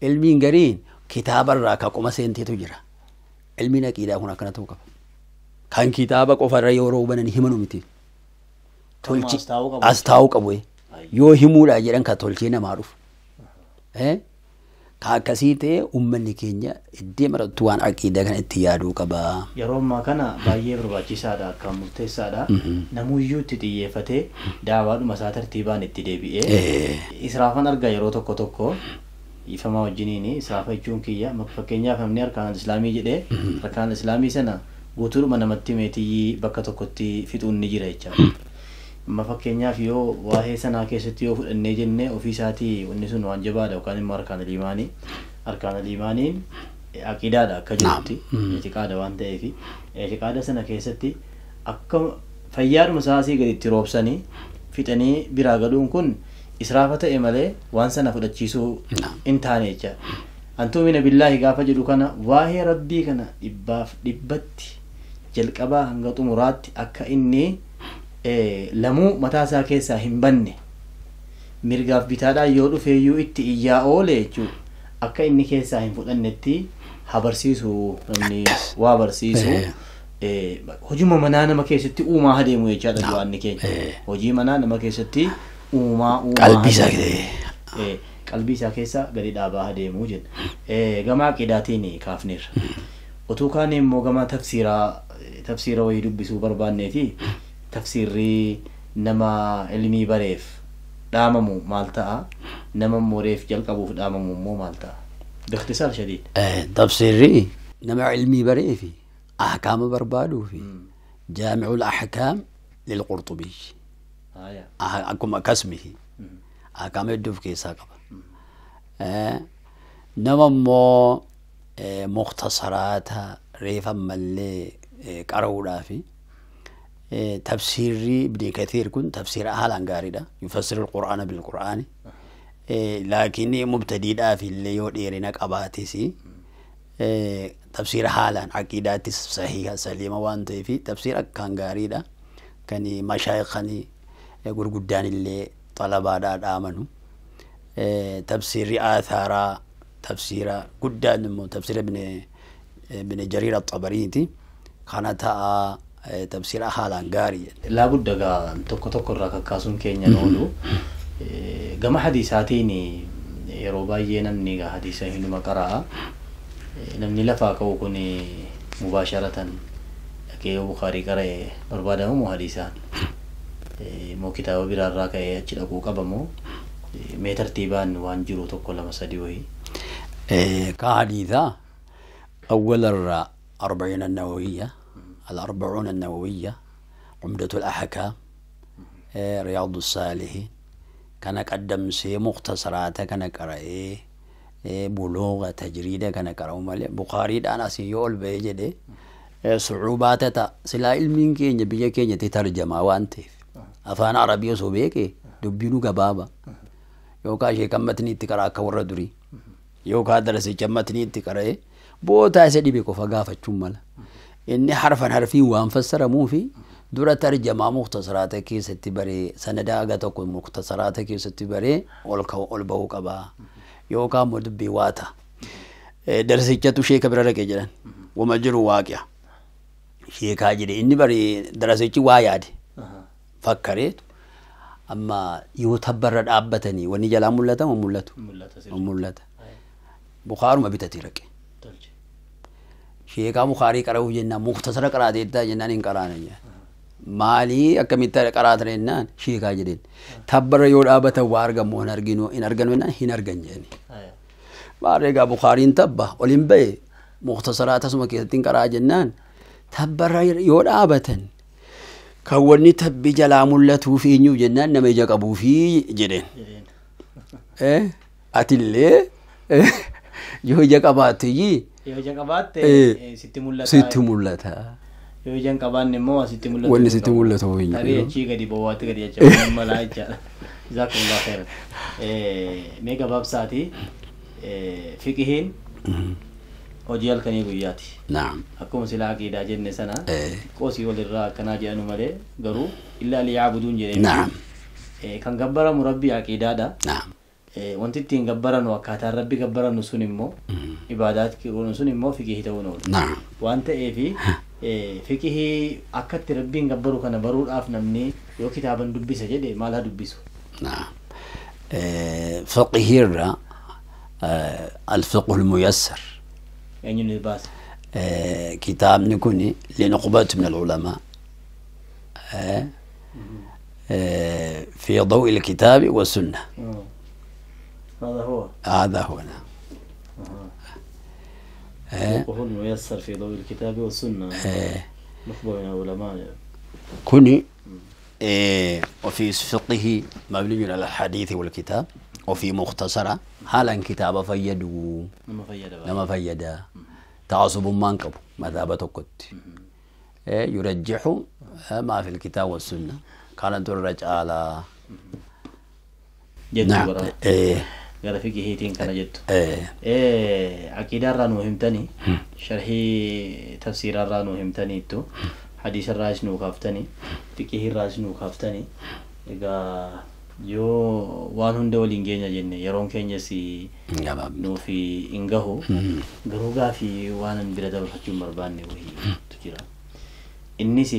Ilmiin gariin kitaaba irraa ka qoma seenteetu jira. Ilmiin aqiidaa kun akkana ta'uu qaba. Kan kitaaba qofa irra yeroo banan himanu miti. As taa'uu qabu. Yoo himuudhaa jedhan ka tolchee namaa dhufu. Ka akkasii ta'e uummanni keenya iddoo marattu waan aqiidaa kana itti yaaduu qaba. Yeroo ammaa kana baay'ee barbaachisaadha akkaan murteessaadha. Namuyyuu itti xiyyeeffatee daawaadhuma isaa tartiibaan itti deebi'ee israafan argaa yeroo tokko tokko ifamaa wajjiniin israafa jechuun kiyya fakkeenyaaf namni arkaan islaamii jedhee arkaan islaamii sana guutuudhuma namatti meetiyyii bakka tokkotti fixuun ni jira jechaadha. Amma fakkeenyaaf yoo waa'ee sanaa keessatti yoo fudhannee jennee ofii isaatii wanni sun waan jabaadha yookaan immoo arkaan liimaanii arkaan liimaaniin aqiidaadha akka jirutti itiqaada waan ta'eef itiqaada sana keessatti akka fayyaadhuma isaasii gadi itti roobsanii fixanii biraa galuun kun israafa ta'e malee waan sana fudhachiisuu hin taane jecha. Antuumina billaahi gaafa jedhu kana waa'ee rabbii kana dhibbaaf dhibbatti jalqabaa hanga xumuraatti akka inni lamuu mataa isaa keessaa hin banne mirgaaf bitaadhaan yoo dhufeeyyuu itti iyyaa oole jechuudha. Akka inni keessaa hin fudhannetti haa barsiisu namni waa barsiisu. Hojii manaa nama keessatti uumaa adeemu jechaadha du'aanni keenya. Hojii manaa nama keessatti uumaa qalbii isaa Qalbii isaa keessa gadi dhaabaa adeemuu jenna. Gama aqidaatiin kaafneerra. Utuu kaan immoo gama tafsiira wayii dubbisuu barbaanneeti tafsiirri nama ilmii bareef dhaamamu maal ta'a? Nama immoo reef jalqabuuf dhaamamu immoo maal ta'a? Bikhtisaar shadiid. Tafsiirri nama ilmii bareefi ahkaama barbaaduufi jaami'ul ahkaam lilqurxubii. Akkuma kasmihi ahkaama hedduu of keessaa qaba. Nama immoo mukhtasaraata reef ammallee qara'uudhaafi tafsiirri Ibni Kathiir kun tafsiira haalaan gaariidha. Yufassiru al-Qur'aana bil-Qur'aani. Laakiin mubtadiidhaaf illee yoo dheerina qabaates tafsiira haalaan aqiidaattis sahiha saliima waan ta'eef tafsiira akkaan gaariidha. Kan mashaayikhanii gurguddaan illee xalabaadhaa dhaamanu. Tafsiirri aathaaraa tafsiira guddaan immoo tafsiira Ibn Jariir Axabariiti. Kana ta'a tafsiira haalaan gaarii. Laabudda gaa tokko tokko irraa kakkaasuun keenya oolu. Gama hadiisaatiin yeroo baay'ee namni gaa hadiisa hinuma qara'a. Namni lafaa ka'u kun mubaasharatan dhaqee yoo Bukaarii qara'e barbaadamu moo hadiisaan? Moo kitaaba biraarraa ka'ee achi dhaquu qaba moo mee tartiibaan waan jiru tokko lama sadii wayii? Ka hadiisaa awwalarraa 40 النووية 40 النووية عمدة الأحكام رياض الصالحين كان قدم سي مختصرات كان قرأ بلوغ تجريد كان قرأ مال بخاري أنا سيول بيجده صعوبات تا سلا علمين كينيا بيجا كينيا تترجمة وانتف أفان عربي سوبيك دبينو كبابا يوكا شيء كمتني تقرأ كورة دري يوكا درسي كمتني تقرأ بوتا سدي بيكو فقافة شمال إني حرفا حرفي وانفسر مو في dura tarjamaa mukhtasaraata keessatti baree sanada aga tokko mukhtasaraata keessatti baree ol bahuu qabaa yookaan immoo dubbii waa ta'a. Darsichatu sheeka bira dhaqee jedhan wama jiru waaqi'a. Sheekaa jedhe inni baree darasichi waa yaade fakkareetu amma yoo tabbarra dhaabbatanii wanni jalaa mul'ata moo mul'atu? Mul'ata. Bukaaruma bitatee dhaqe. Sheekaa Bukaarii qara'uuf jennaan mukhtasara qaraateettaa jennaan hin qaraane jedhan. Maalii akkamitti qaraatan jennaan sheekaa jedheen. Tabbarra yoo dhaabbatan waa argamu hin arginu hin arganu jennaan hin argan jedhani. Maarree egaa Bukaariin tabba ol hin ba'e mukhtasaraa tasuma keessatti hin qaraa jennaan tabbarra yoo dhaabatan kan wanni tabbi jalaa mul'atuuf eenyuuf jennaan nama ija qabuufi jedheen. Atillee yoo ija qabaatte Yoo ija qabaatte sitti mul'ata. Sitti mul'ata. Yoo ija hin qabaanne immoo sitti mul'atu. Wanni sitti mul'atu hin jiru. Tarii achii gadi bowwaatti gadi jechaa malaa jechaadha. Jazaakumullahu khairan. Mee gabaabsaati fiqihiin hojii halkanii guyyaati. Naam. Akkuma silaa aqiidaa jenne sana qoosii walirraa akkanaa jedhanu malee garuu illaa liyaabuduun jedhee. Naam. Kan gabbaramu rabbii aqiidaadha. Naam. Wanti ittiin gabbaranu akkaataan rabbi gabbaranu sun immoo ibaadaat goonu sun immoo fiqihii ta'uun oolu. Naam. Waan ta'eefi fiqihii akkatti rabbiin gabbaru kana baruudhaaf namni yoo kitaaban dubbisa jedhe maal haa dubbisu? Naam. Fiqihirra الفقه الميسر. Eenyuun baase? كتاب نكوني لنخبة من العلماء في ضوء الكتاب والسنة. هذا هو. هذا هو نعم. الفقه الميسر في ضوء الكتاب والسنة. نخبة من العلماء. كوني وفي فقه مبني على الحديث والكتاب وفي مختصرة حالا كتاب فيدو لما فيدا تعصب منقب مذهب كت يرجح ما في الكتاب والسنة كانت الرجع على نعم. gara fiqihiitiin kana jettu. Aqiidaa irraa nuu himtanii, sharhii tafsiiraa irraa nuu himtaniittu, hadiisa irraas nuu kaaftanii, fiqihii irraas nuu kaaftanii. Egaa yoo waan hunda waliin geenya jenne yeroon keenyas nuuf hin gahu. Garuu gaafii waan an bira dabarfachuu hin barbaanne wayiitu jira. Innis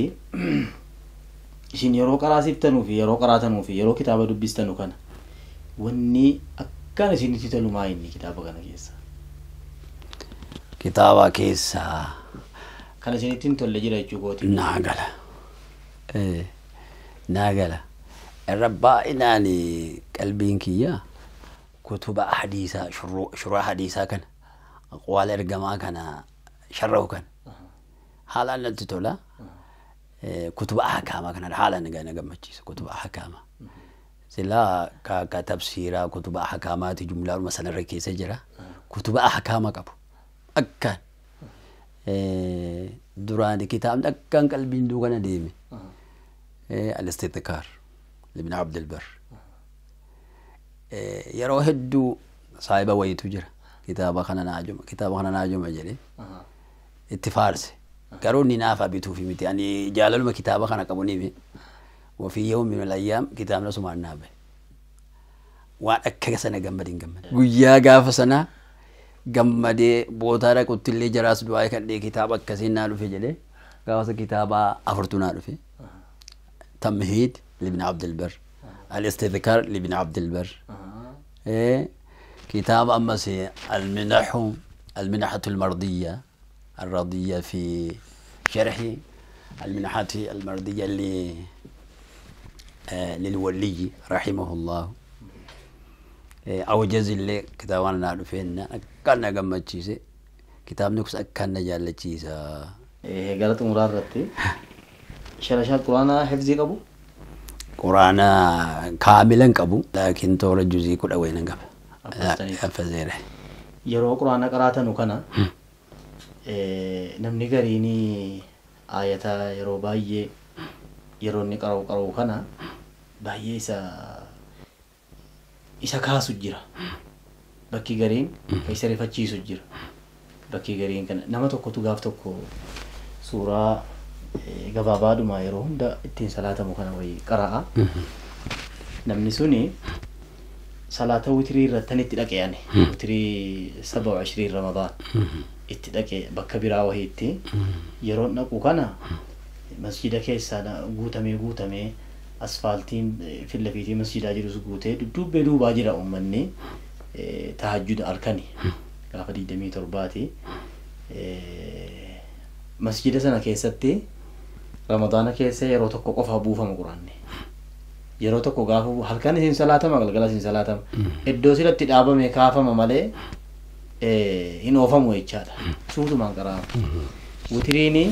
isin yeroo qaraasiftanuu fi yeroo qaraatanuu fi yeroo kitaaba dubbistanu kana wanni Akkaan isinitti tolu maa inni kitaaba kana keessa? Kitaaba keessaa Kan isinitti hin tolle jira jechuu kooti. Naa gala. Naa gala. Irra baay'inaan qalbiin kiyya kutuba hadiisaa shuraa hadiisaa kana aqwaala ergamaa kana sharrahu kana haalaan natti tola. Kutuba ahkaamaa kana haalaan na gammachiisa kutuba ahkaamaa. Silaa ka tafsiiraa kutuba ahkaamaati jumlaadhuma sanarra keessa jira. Kutuba ahkaamaa qabu akkaan. Duraan kitaabni akkaan qalbiin duukana deeme. Al-Istidkaar Ibn Abdul Bar. Yeroo hedduu saahiba wayiitu jira. Kitaaba kana naajuma kitaaba kana naajuma jedhee itti faarse. Garuu inni naaf bituufi miti. Ani jaalaluma kitaaba kana qabu ni hime. وفي يوم من الأيام kitaabni asumaan naa bahe. Waan akka sana gammade hin gammade. Guyyaa gaafa sana gammadee bootaa dhaqutti illee jaraas du'aa kadhee kitaaba akkasiin naa dhufe jedhee gaafa kitaaba afurtu naa dhufe. تمهيد لابن عبد البر، الاستذكار لابن عبد البر، كتاب أمس المنح المنحة المرضية الرضية في شرح المنحة المرضية للولي رحمه الله. أوجز اللي كتابنا نعرفين كان قمة كتاب نكس أكان جال تشيسا. قالت مرارتي شرشات قرآن حفظي قبو؟ قرآن كاملا قبو لكن تورا جزء كل أوين قبل. حفظيره. يرو قرآن قرأت نكنا. نمني قريني آية يرو باي يرو نقرأ قرأ كنا باي إسا كاسو جرا. بكي قرين كيسري فتشي سجرا. بكي قرين كنا نما توكو تقاف توكو سورة gabaabaadhuma yeroo hunda ittiin salaatamu kana wayii qara'a. Namni suni salaata witirii irratti itti dhaqee ani witirii 27 Ramadaan itti dhaqee bakka biraa wayiitti yeroon dhaqu kana masjida keessaa guutamee asfaaltiin fillafiitii masjidaa jirus guutee dudduubbee duubaa jira uummanni tahajjuda halkani gaafa 27ti masjida sana keessatti Ramadaana keessa yeroo tokko qofa buufama quraanni. Yeroo tokko gaafa halkan isin salaatama galgala isin salaatama. Iddoo silatti dhaabame kaafama malee hin oofamu jechaadha. Suutumaan qaraama. Witiriini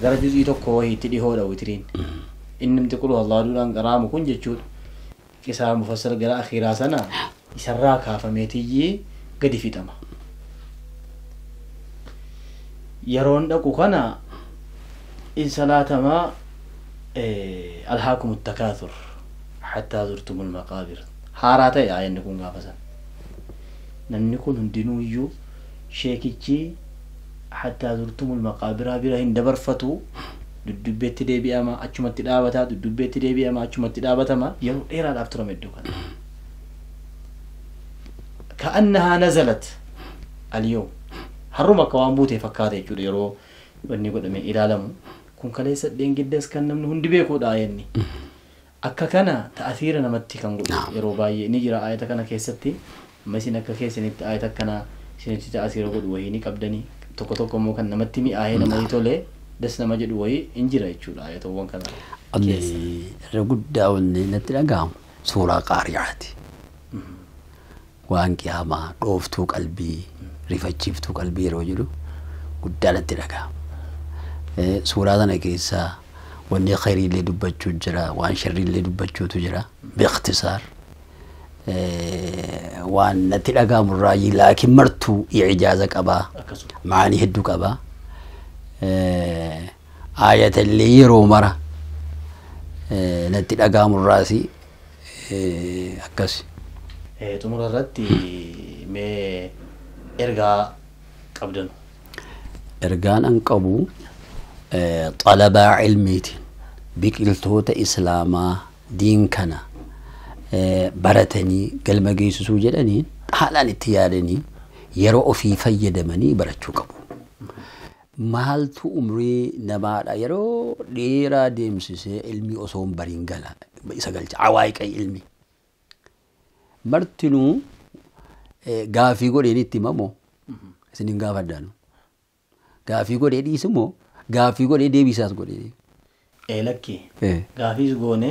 gara juz'ii tokko wayiitti dhihoodha witiriin. Innimti qulu Allaahuudhaan qaraamu kun jechuudha. Qisaa mufassal gara akhiraa sana isarraa kaafameetiyyii gadi fixama. Yeroon dhaqu kana إن صلاة ألهاكم التكاثر حتى زرتم المقابر حاراتا يا نكون غافزا نمنكون هندنويو شيكيتشي حتى زرتم المقابر بيرهن دبرفتو ددبيت ديبي أما أچمت دابتا ددبيت ديبي أما أچمت دابتا ما يرو إيرا دافتر مدو كان كأنها نزلت اليوم هرمك وان بوتي فكاتي جود يرو wanni godhame ilaalamu kun kaleessa dheengaddas kan namni hundi beekuudha ayanni akka kana ta'athiira namatti kan godhu yeroo baay'ee ni jira ayata kana keessatti amma isin akka keessanitti ayata kana isinitti ta'athiira godhu wayii ni qabdanii tokko tokko immoo kan namatti mi'aahee namatti tole das nama jedhu wayii hin jira jechuudha ayatawwan kana keessa. Irra guddaa wanni natti dhaga'amu suuraa qaari'aati. Waan qiyaamaa dhooftuu qalbii rifachiiftuu qalbii yeroo jedhu guddaa natti dhaga'ama. Suuraa sana keessaa wanni khayriillee dubbachuu jira waan sharriillee dubbachuutu jira biikhtisaar waan natti dhaga'amu irraa laakiin martuu ijaaza qabaa maanii hedduu qabaa aayatallee yeroo mara natti dhaga'amu irraas akkas. Xumura irratti mee ergaa qabdan? Ergaan an qabu xalabaa ilmiitiin biqiltoota islaamaa diin kana baratanii galma geessisuu jedhanii haalaan itti yaadanii yeroo ofii fayyadamanii barachuu qabu. Maaltu umrii namaadha yeroo dheeraa deemsisee ilmi osoo hin bariin gala isa galcha awaayiqa ilmi. Martinuu Gaafii godheen itti himamoo isin hin gaafaddaanu. Gaafii godhee dhiisumoo gaafii godhee deebisaas godhee. Lakki. Gaafiis goone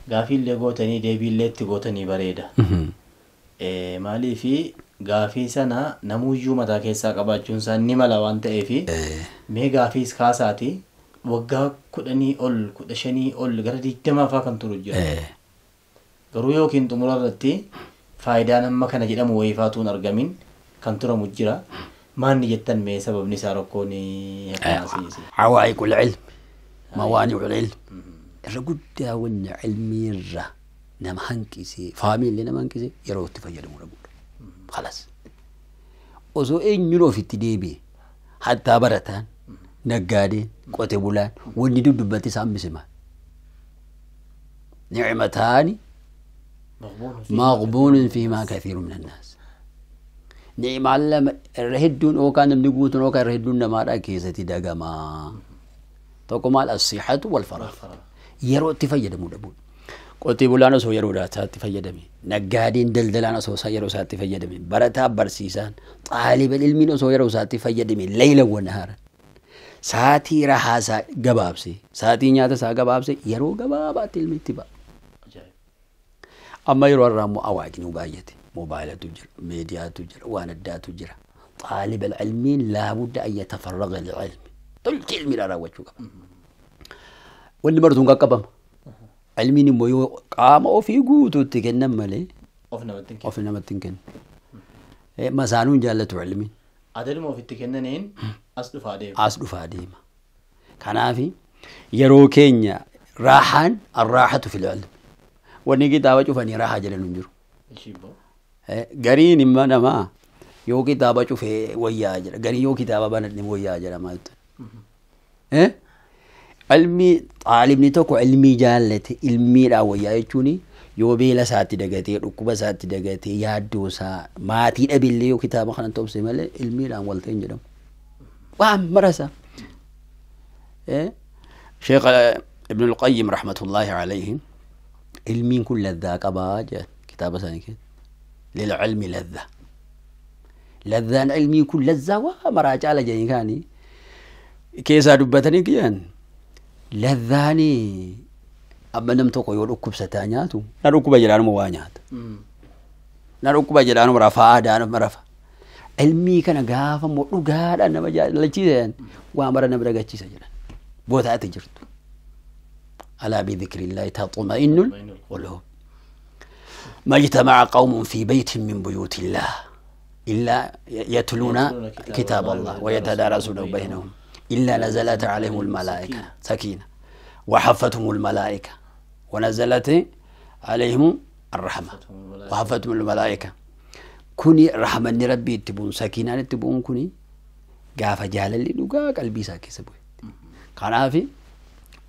gaafiillee gootanii deebiillee itti gootanii bareeda. Maaliifi gaafii sana namuyyuu mataa keessaa qabaachuun isaa ni mala waan ta'eefi mee gaafiis kaasaati waggaa 10 ol 15 ol gara 20 faa kan turu jira. Garuu yookiin xumura irratti faayidaan amma kana jedhamu wayifaatuun argamin kan turamu jira. Maanni jettan mee sababni isaa rakkoon akkanaasiisi? Awaa'iqul ilm mawaani'ul ilm irra guddaa wanni ilmii irra nama hanqisee faamiillee nama hanqisee yeroo itti fayyadamu dhabuudha. Khalas. Osoo eenyuun ofitti deebi'e hattaa barataan naggaadeen qote bulaan wanni duddubbatti isaan misima. Nicmataani maqbuunun fiimaa kathiiru min annaas. Ni'imaan lama irra hedduun yookaan namni guutuun yookaan irra hedduun namaadhaa keessatti dagamaa. Tokko maal as-sihhatu wal faraag. Yeroo itti fayyadamuu dhabuudha. Qotee bulaan osoo yeroo isaatti fayyadame, naggaadeen daldalaan osoo yeroo isaatti fayyadame, barataa barsiisaan, xaaliba ilmiin osoo yeroo isaatti fayyadame, layla wa nahaara. Saatii rahaa isaa gabaabse, saatii nyaata isaa gabaabse, yeroo gabaabaatti ilmi itti ba'a. Amma yeroo har'aa immoo awaaqni baay'ate. Mobaayilatu jira, miidiyaatu jira, waan addaatu jira. Xaaliba ilmiin laabudda an yatafarraga lililmi. Tolchi ilmiidhaan raawwachuu qaba. Wanni martuun qaqqabama. Ilmiin immoo yoo qaama ofii guutuutti kennan malee Of namatti hin kennu. Of namatti hin kennu. Masaanuun jaallatu ilmiin. Adaluma ofitti kennaniin as dhufaa deema. As dhufaa deema. Kanaaf yeroo keenya raaxaan arraaxatu fil ilmi. Wanni kitaaba cufanii raaxaa jedhan hin jiru. Gariin immoo namaa yoo kitaaba cufee wayyaa jedha. Gariin yoo kitaaba banadhe wayyaa jedha maaltu. Ilmi xaalibni tokko ilmii jaallate ilmiidhaan wayyaa jechuun yoo beela isaatti dagatee dhukkuba isaatti dagatee yaaddoo isaa maatii dhabillee yoo kitaaba kana tobse malee ilmiidhaan wal ta'e hin jedhamu. Waan marasa. Sheekh Ibn al-Qayyim rahmatullahi alayhi ilmiin kun laddaa qabaa jedhan kitaaba isaanii keessa. Lil'ilmi laddaa. Laddaan ilmii kun lazzaa waa maraa caala jedhanii kaanii keessaa dubbatanii kiyyan. Laddaani amma nam tokko yoo dhukkubsataa nyaatu na dhukkuba jedhaanuma waa nyaata. Na dhukkuba jedhaanuma rafaa aadaanuma rafa. Ilmii kana gaafa immoo dhugaadhaan nama jaallachiisan waa mara nama dagachiisa jedhan. Bootaatti jirtu. Alaa bidhikrillahi tatma'innul quluub. ما اجتمع قوم في بيت من بيوت الله إلا يتلون كتاب الله ويتدارسون بينهم إلا نزلت عليهم الملائكة سكينة وحفتهم الملائكة ونزلت عليهم الرحمة وحفتهم الملائكة. كوني رحمة ربي تبون سكينة تبون كوني قاف جهل اللي نقاك قلبي ساكي سبوي. كان في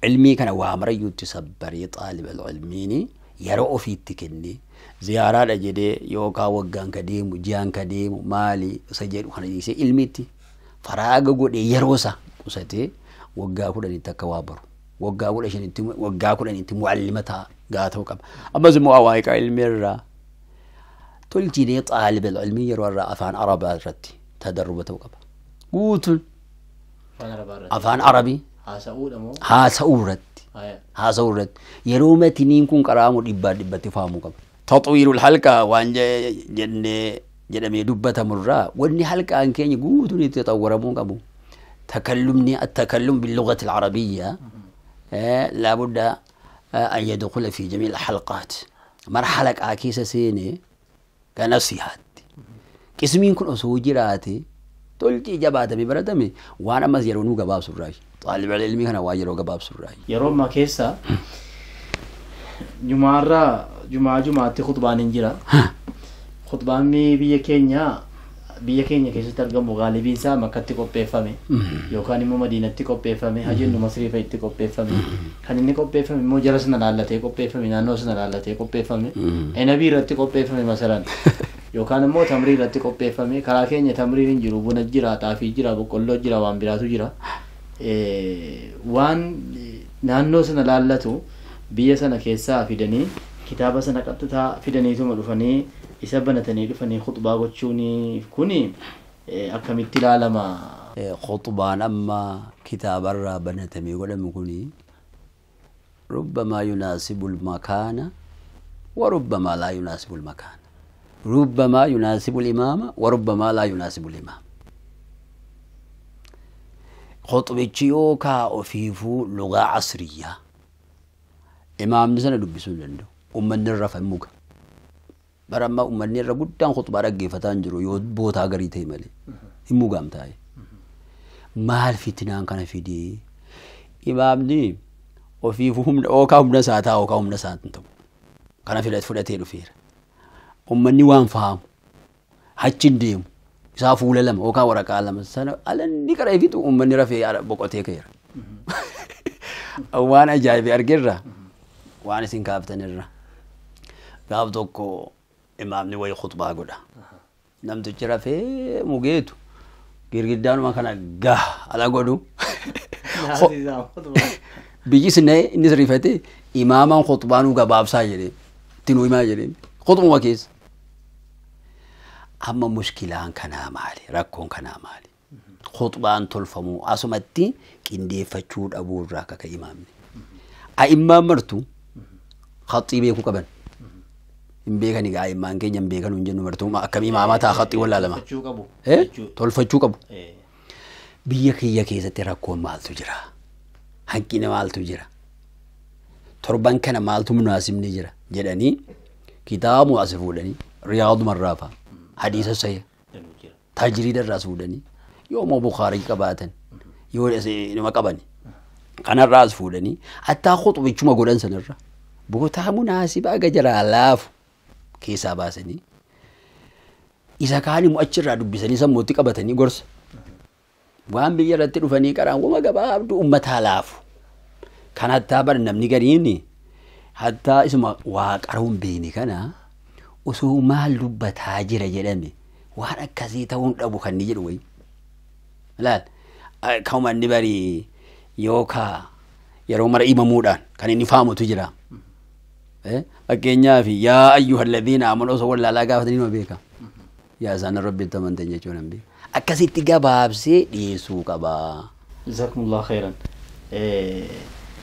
علمي كان وامر يتسبري طالب العلميني yeroo ofiitti kennee ziyaaraadha jedhee yookaan waggaan ka deemu ji'aan ka deemu maali isa jedhu kana dhiisee ilmiitti faraaga godhee yeroo isaa qusatee waggaa 10tti akka waa baru waggaa 15tti waggaa 10tti mu'allima ta'a gaa ta'uu qaba. Ammas immoo awaa'iqa ilmi irraa tolchinee xaaliba ilmii yeroo irraa afaan arabaa irratti tadarruba ta'uu qaba. Guutuun afaan arabii haasa'uu irratti. Haasa'uu irratti yeroo matiniin kun qaraamu dhibbaa dhibbatti fahamuu qaba. Taxwiirul halqaa waan jennee jedhamee dubbatamurraa wanni halqaan keenya guutuun itti xawwaramuu qabu. Takallumni attakallum billughati al-arabiyya laabudda an yadkhula fi jamiil halqaat. Mar halaqaa keessa seenee kana sihaatti. Qismiin kun osoo jiraate tolchii jabaatamee baratame waan ammas yeroo nuu gabaabsurraa. Xaaliba ilmii kana waa yeroo gabaabsurraa. Yeroo ammaa keessa jumaarraa jumaa jumaatti khutbaan hin jira. Khutbaan biyya keenya keessatti argamu gaalibiin isaa Makkatti qopheeffame yookaan immoo Madiinatti qopheeffame hajennu Masrii fa'itti qopheeffame. Kan inni qopheeffame immoo jara sana laallatee qopheeffame naannoo sana laallatee qopheeffame enabii irratti qopheeffame masalan yookaan immoo tamrii irratti qopheeffame. Karaa keenya tamriin hin jiru, buna jira, xaafii jira, boqqolloo jira, waan biraatu jira. Waan naannoo sana laallatu biyya sana keessaa fidanii kitaaba sana qaxxitaa fidaniituma dhufanii Isa banatanii dhufanii khutbaa gochuun kuni akkamitti ilaalama? Khutbaan amma kitaabarraa banatamee godhamu kuni ربما يناسب المكان وربما لا يناسب المكان، ربما يناسب الإمام وربما لا يناسب الإمام. خطبتي يوكا أفيفو لغة عصرية إمام نسنا دبسون لندو أمني الرفع موكا برما أمني الرفع قدام خطبة رقي فتانجرو يود بوتا غريتي مالي موكا متاي مال فتنان كان في دي إمام ني وفيفو هم أوكا هم نساتا أوكا هم نساتا كان في الأطفال فير أمني وان فهم هاتشين ديم isaa fuula lama yookaan waraqaa lama sana alanni qara ifitu uummanni rafee boqotee ka'eera. Waan ajaa'ibe argeerra waan isin kaaftanirra. Gaaf tokko imaamni wayii khutbaa godha. Namtichi rafee mugeetu girgiddaanuma kana gah ala godhu. Biyyi sinee innis rifatee imaamaan khutbaa nu gabaabsaa jedhee itti nu himaa jedhee khutbuma keessa. Amma mushkilaan kanaa maali? Rakkoon kanaa maali? Khutbaan tolfamuu asumatti qindeeffachuu dhabuu irraa akka imaamni. A'immaan martu khaxii beekuu qaban. Hin beekani gaa a'immaan keenya hin beekan hin jennu martuu akkam imaamaa ta'a khaxii wallaalama. Tolfachuu qabu. Biyya kiyya keessatti rakkoon maaltu jira? Hanqina maaltu jira? Torban kana maaltu munaasibni jira? Jedhanii kitaabuma as fuudhanii riyaaduma irraa fa'a. حديث صحيح تجريد الرسول يوم بخاري قباتن يوم ما قبني كان الراس فودني حتى خطبه شو ما قولن سنرى بوتا مناسبة أجر آلاف كيسا باسني إذا كان مؤشر رادو بسني سموتي قبتني قرص وان بيجرت رفني كرام وما قبابد أمة آلاف كان حتى برنامج قريني حتى اسمه واقرون بيني كنا osoo maal dubbataa jira jedhame waan akkasii ta'uun dhabu kan ni jedhu wayi. Laal kanuma inni bari yookaan yeroo mara imamuudhaan kan inni faamutu jira. Fakkeenyaaf yaa ayyuhalladhiina amanuu osoo wallaalaa gaafatanii nama beeka. Yaa isaan rabbitti amantan jechuun hin beeku. Akkasitti gabaabsee dhiyeessuu qaba. Jazakumullahu khairan.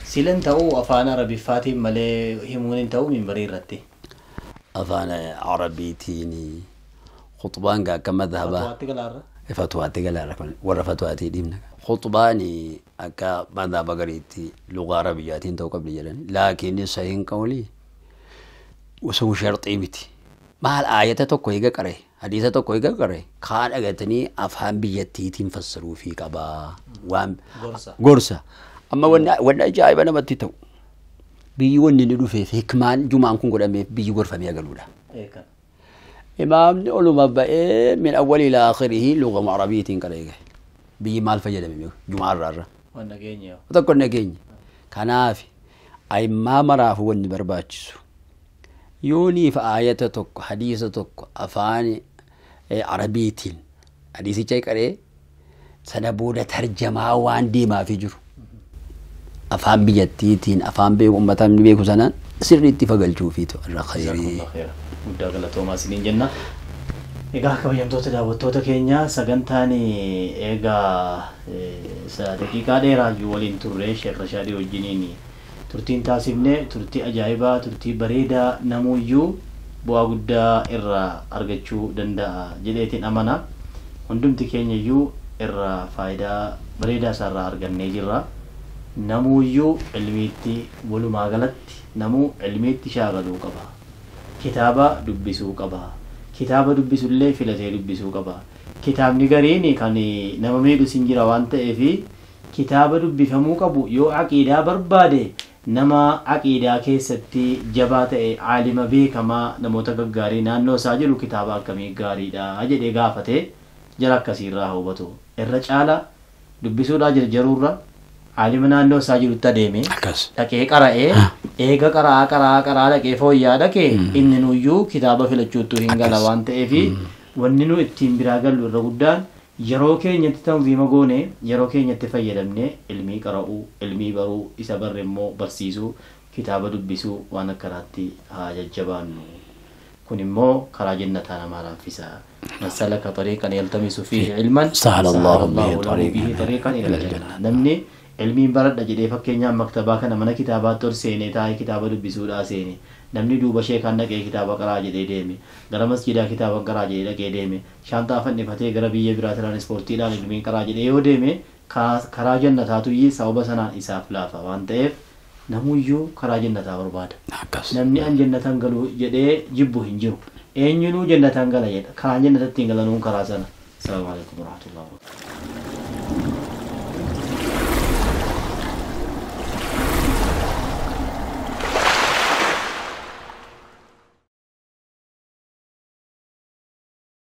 Silan ta'uu afaan Arabiffaatiin malee himuun hin ta'u minbarii irratti. Afaan Arabiitiin khutbaan akka madhabaa fatwaatti galaarra warra fatwaatii dhiibna. Khutbaan akka madhaba gariitti lugaa Arabiyyaatiin ta'uu qabdi jedhan laakiin sahiin qawlii osoo sharxii miti. Maal aayata tokko eega qaree hadiisa tokko eega qaree kaan dhagatanii afaan biyyattiitiin fassaruufii qabaa. Waan gorsa. Amma wanni ajaa'iba namatti ta'u. Biyyi wanni inni dhufeef hikmaan jumaan kun godhameef biyyi gorfamee agaluudha. Imaamni oluma ba'ee min awwali ilaa aakhirihi lugaa Arabiitiin qaree gahe. Biyyi maal fayyadame jumaa irraa irra. Tokko nageenya. Kanaaf a'immaa maraaf wanni barbaachisu. Yooniif aayata tokko hadiisa tokko afaan Arabiitiin hadiisicha qaree sana booda tarjamaa waan deemaafii jiru. Afaan biyyattiitiin afaan beeku uummataan beeku sanaan sirriitti fagalchuufiitu irra khayrii. Guddaa galatoomaa isiniin jenna. Egaa kabajamtoota daawwattoota keenya sagantaan egaa daqiiqaa dheeraa waliin turre Sheekh Rashaadii wajjiniin turtiin taasifne turtii ajaa'ibaa turtii bareedaa namuuyyuu bu'aa guddaa irraa argachuu danda'a jedheetiin amana. Hundumti keenyayyuu irraa faayidaa bareedaa isaarraa argannee jirra. Namuuyyuu ilmiitti walumaa galatti namuu ilmiitti shaakaluu qaba. Kitaaba dubbisuu qaba. Kitaaba dubbisullee filatee dubbisuu qaba. Kitaabni gariin kan nama miidhus hin jira waan ta'eef kitaaba dubbifamuu qabu yoo aqiidaa barbaade nama aqiidaa keessatti jabaa ta'e aalima beekamaa namoota gaggaarii naannoo isaa jiru kitaaba akkamii gaariidha jedhee gaafate jara akkasiirraa hubatu. Irra caala dubbisuudhaa jarjaruurra aalima naannoo isaa jirutti adeeme dhaqee qara'ee eega qaraa qaraa qaraa dhaqee fooyyaa dhaqee inni nuyyuu kitaaba filachuuttu hin gala waan ta'eef wanni nu ittiin biraa gallu irra guddaan yeroo keenyatti tanziima goone yeroo keenyatti fayyadamne ilmii qara'uu ilmii baruu isa barre immoo barsiisuu kitaaba dubbisuu waan akkanaatti haa jajjabaannu. Kun immoo karaa jannataa namaa laaffisa. Man salaka tariiqan yaltamisu fiihi ilman Sahala Allahu bihi lahu tariiqan tariiqan ila ilal aljanna. Namni ilmiin baradha jedhee fakkeenyaaf maktabaa kana mana kitaabaatti ol seenee taa'ee kitaaba dubbisuudhaa seene. Namni duuba sheekaan dhaqee kitaaba qaraa jedhee deeme. Gara masjidaa kitaaba qaraa jedhee dhaqee deeme. Shaantaa fannifatee gara biyya biraa tiraanispoortiidhaan ilmiin qaraa jedhee yoo deeme karaa jannataatu iyyuu sababa sanaan isaaf laafa waan ta'eef namuyyuu karaa jannataa barbaada. Akkas. Namni an jannatan galu jedhee jibbu hin jiru. Eenyunuu jannatan gala jedha. Karaan jannatatti hin galanuun karaa sana. Salaamu alaikum warahmatullahi wabarakatuh.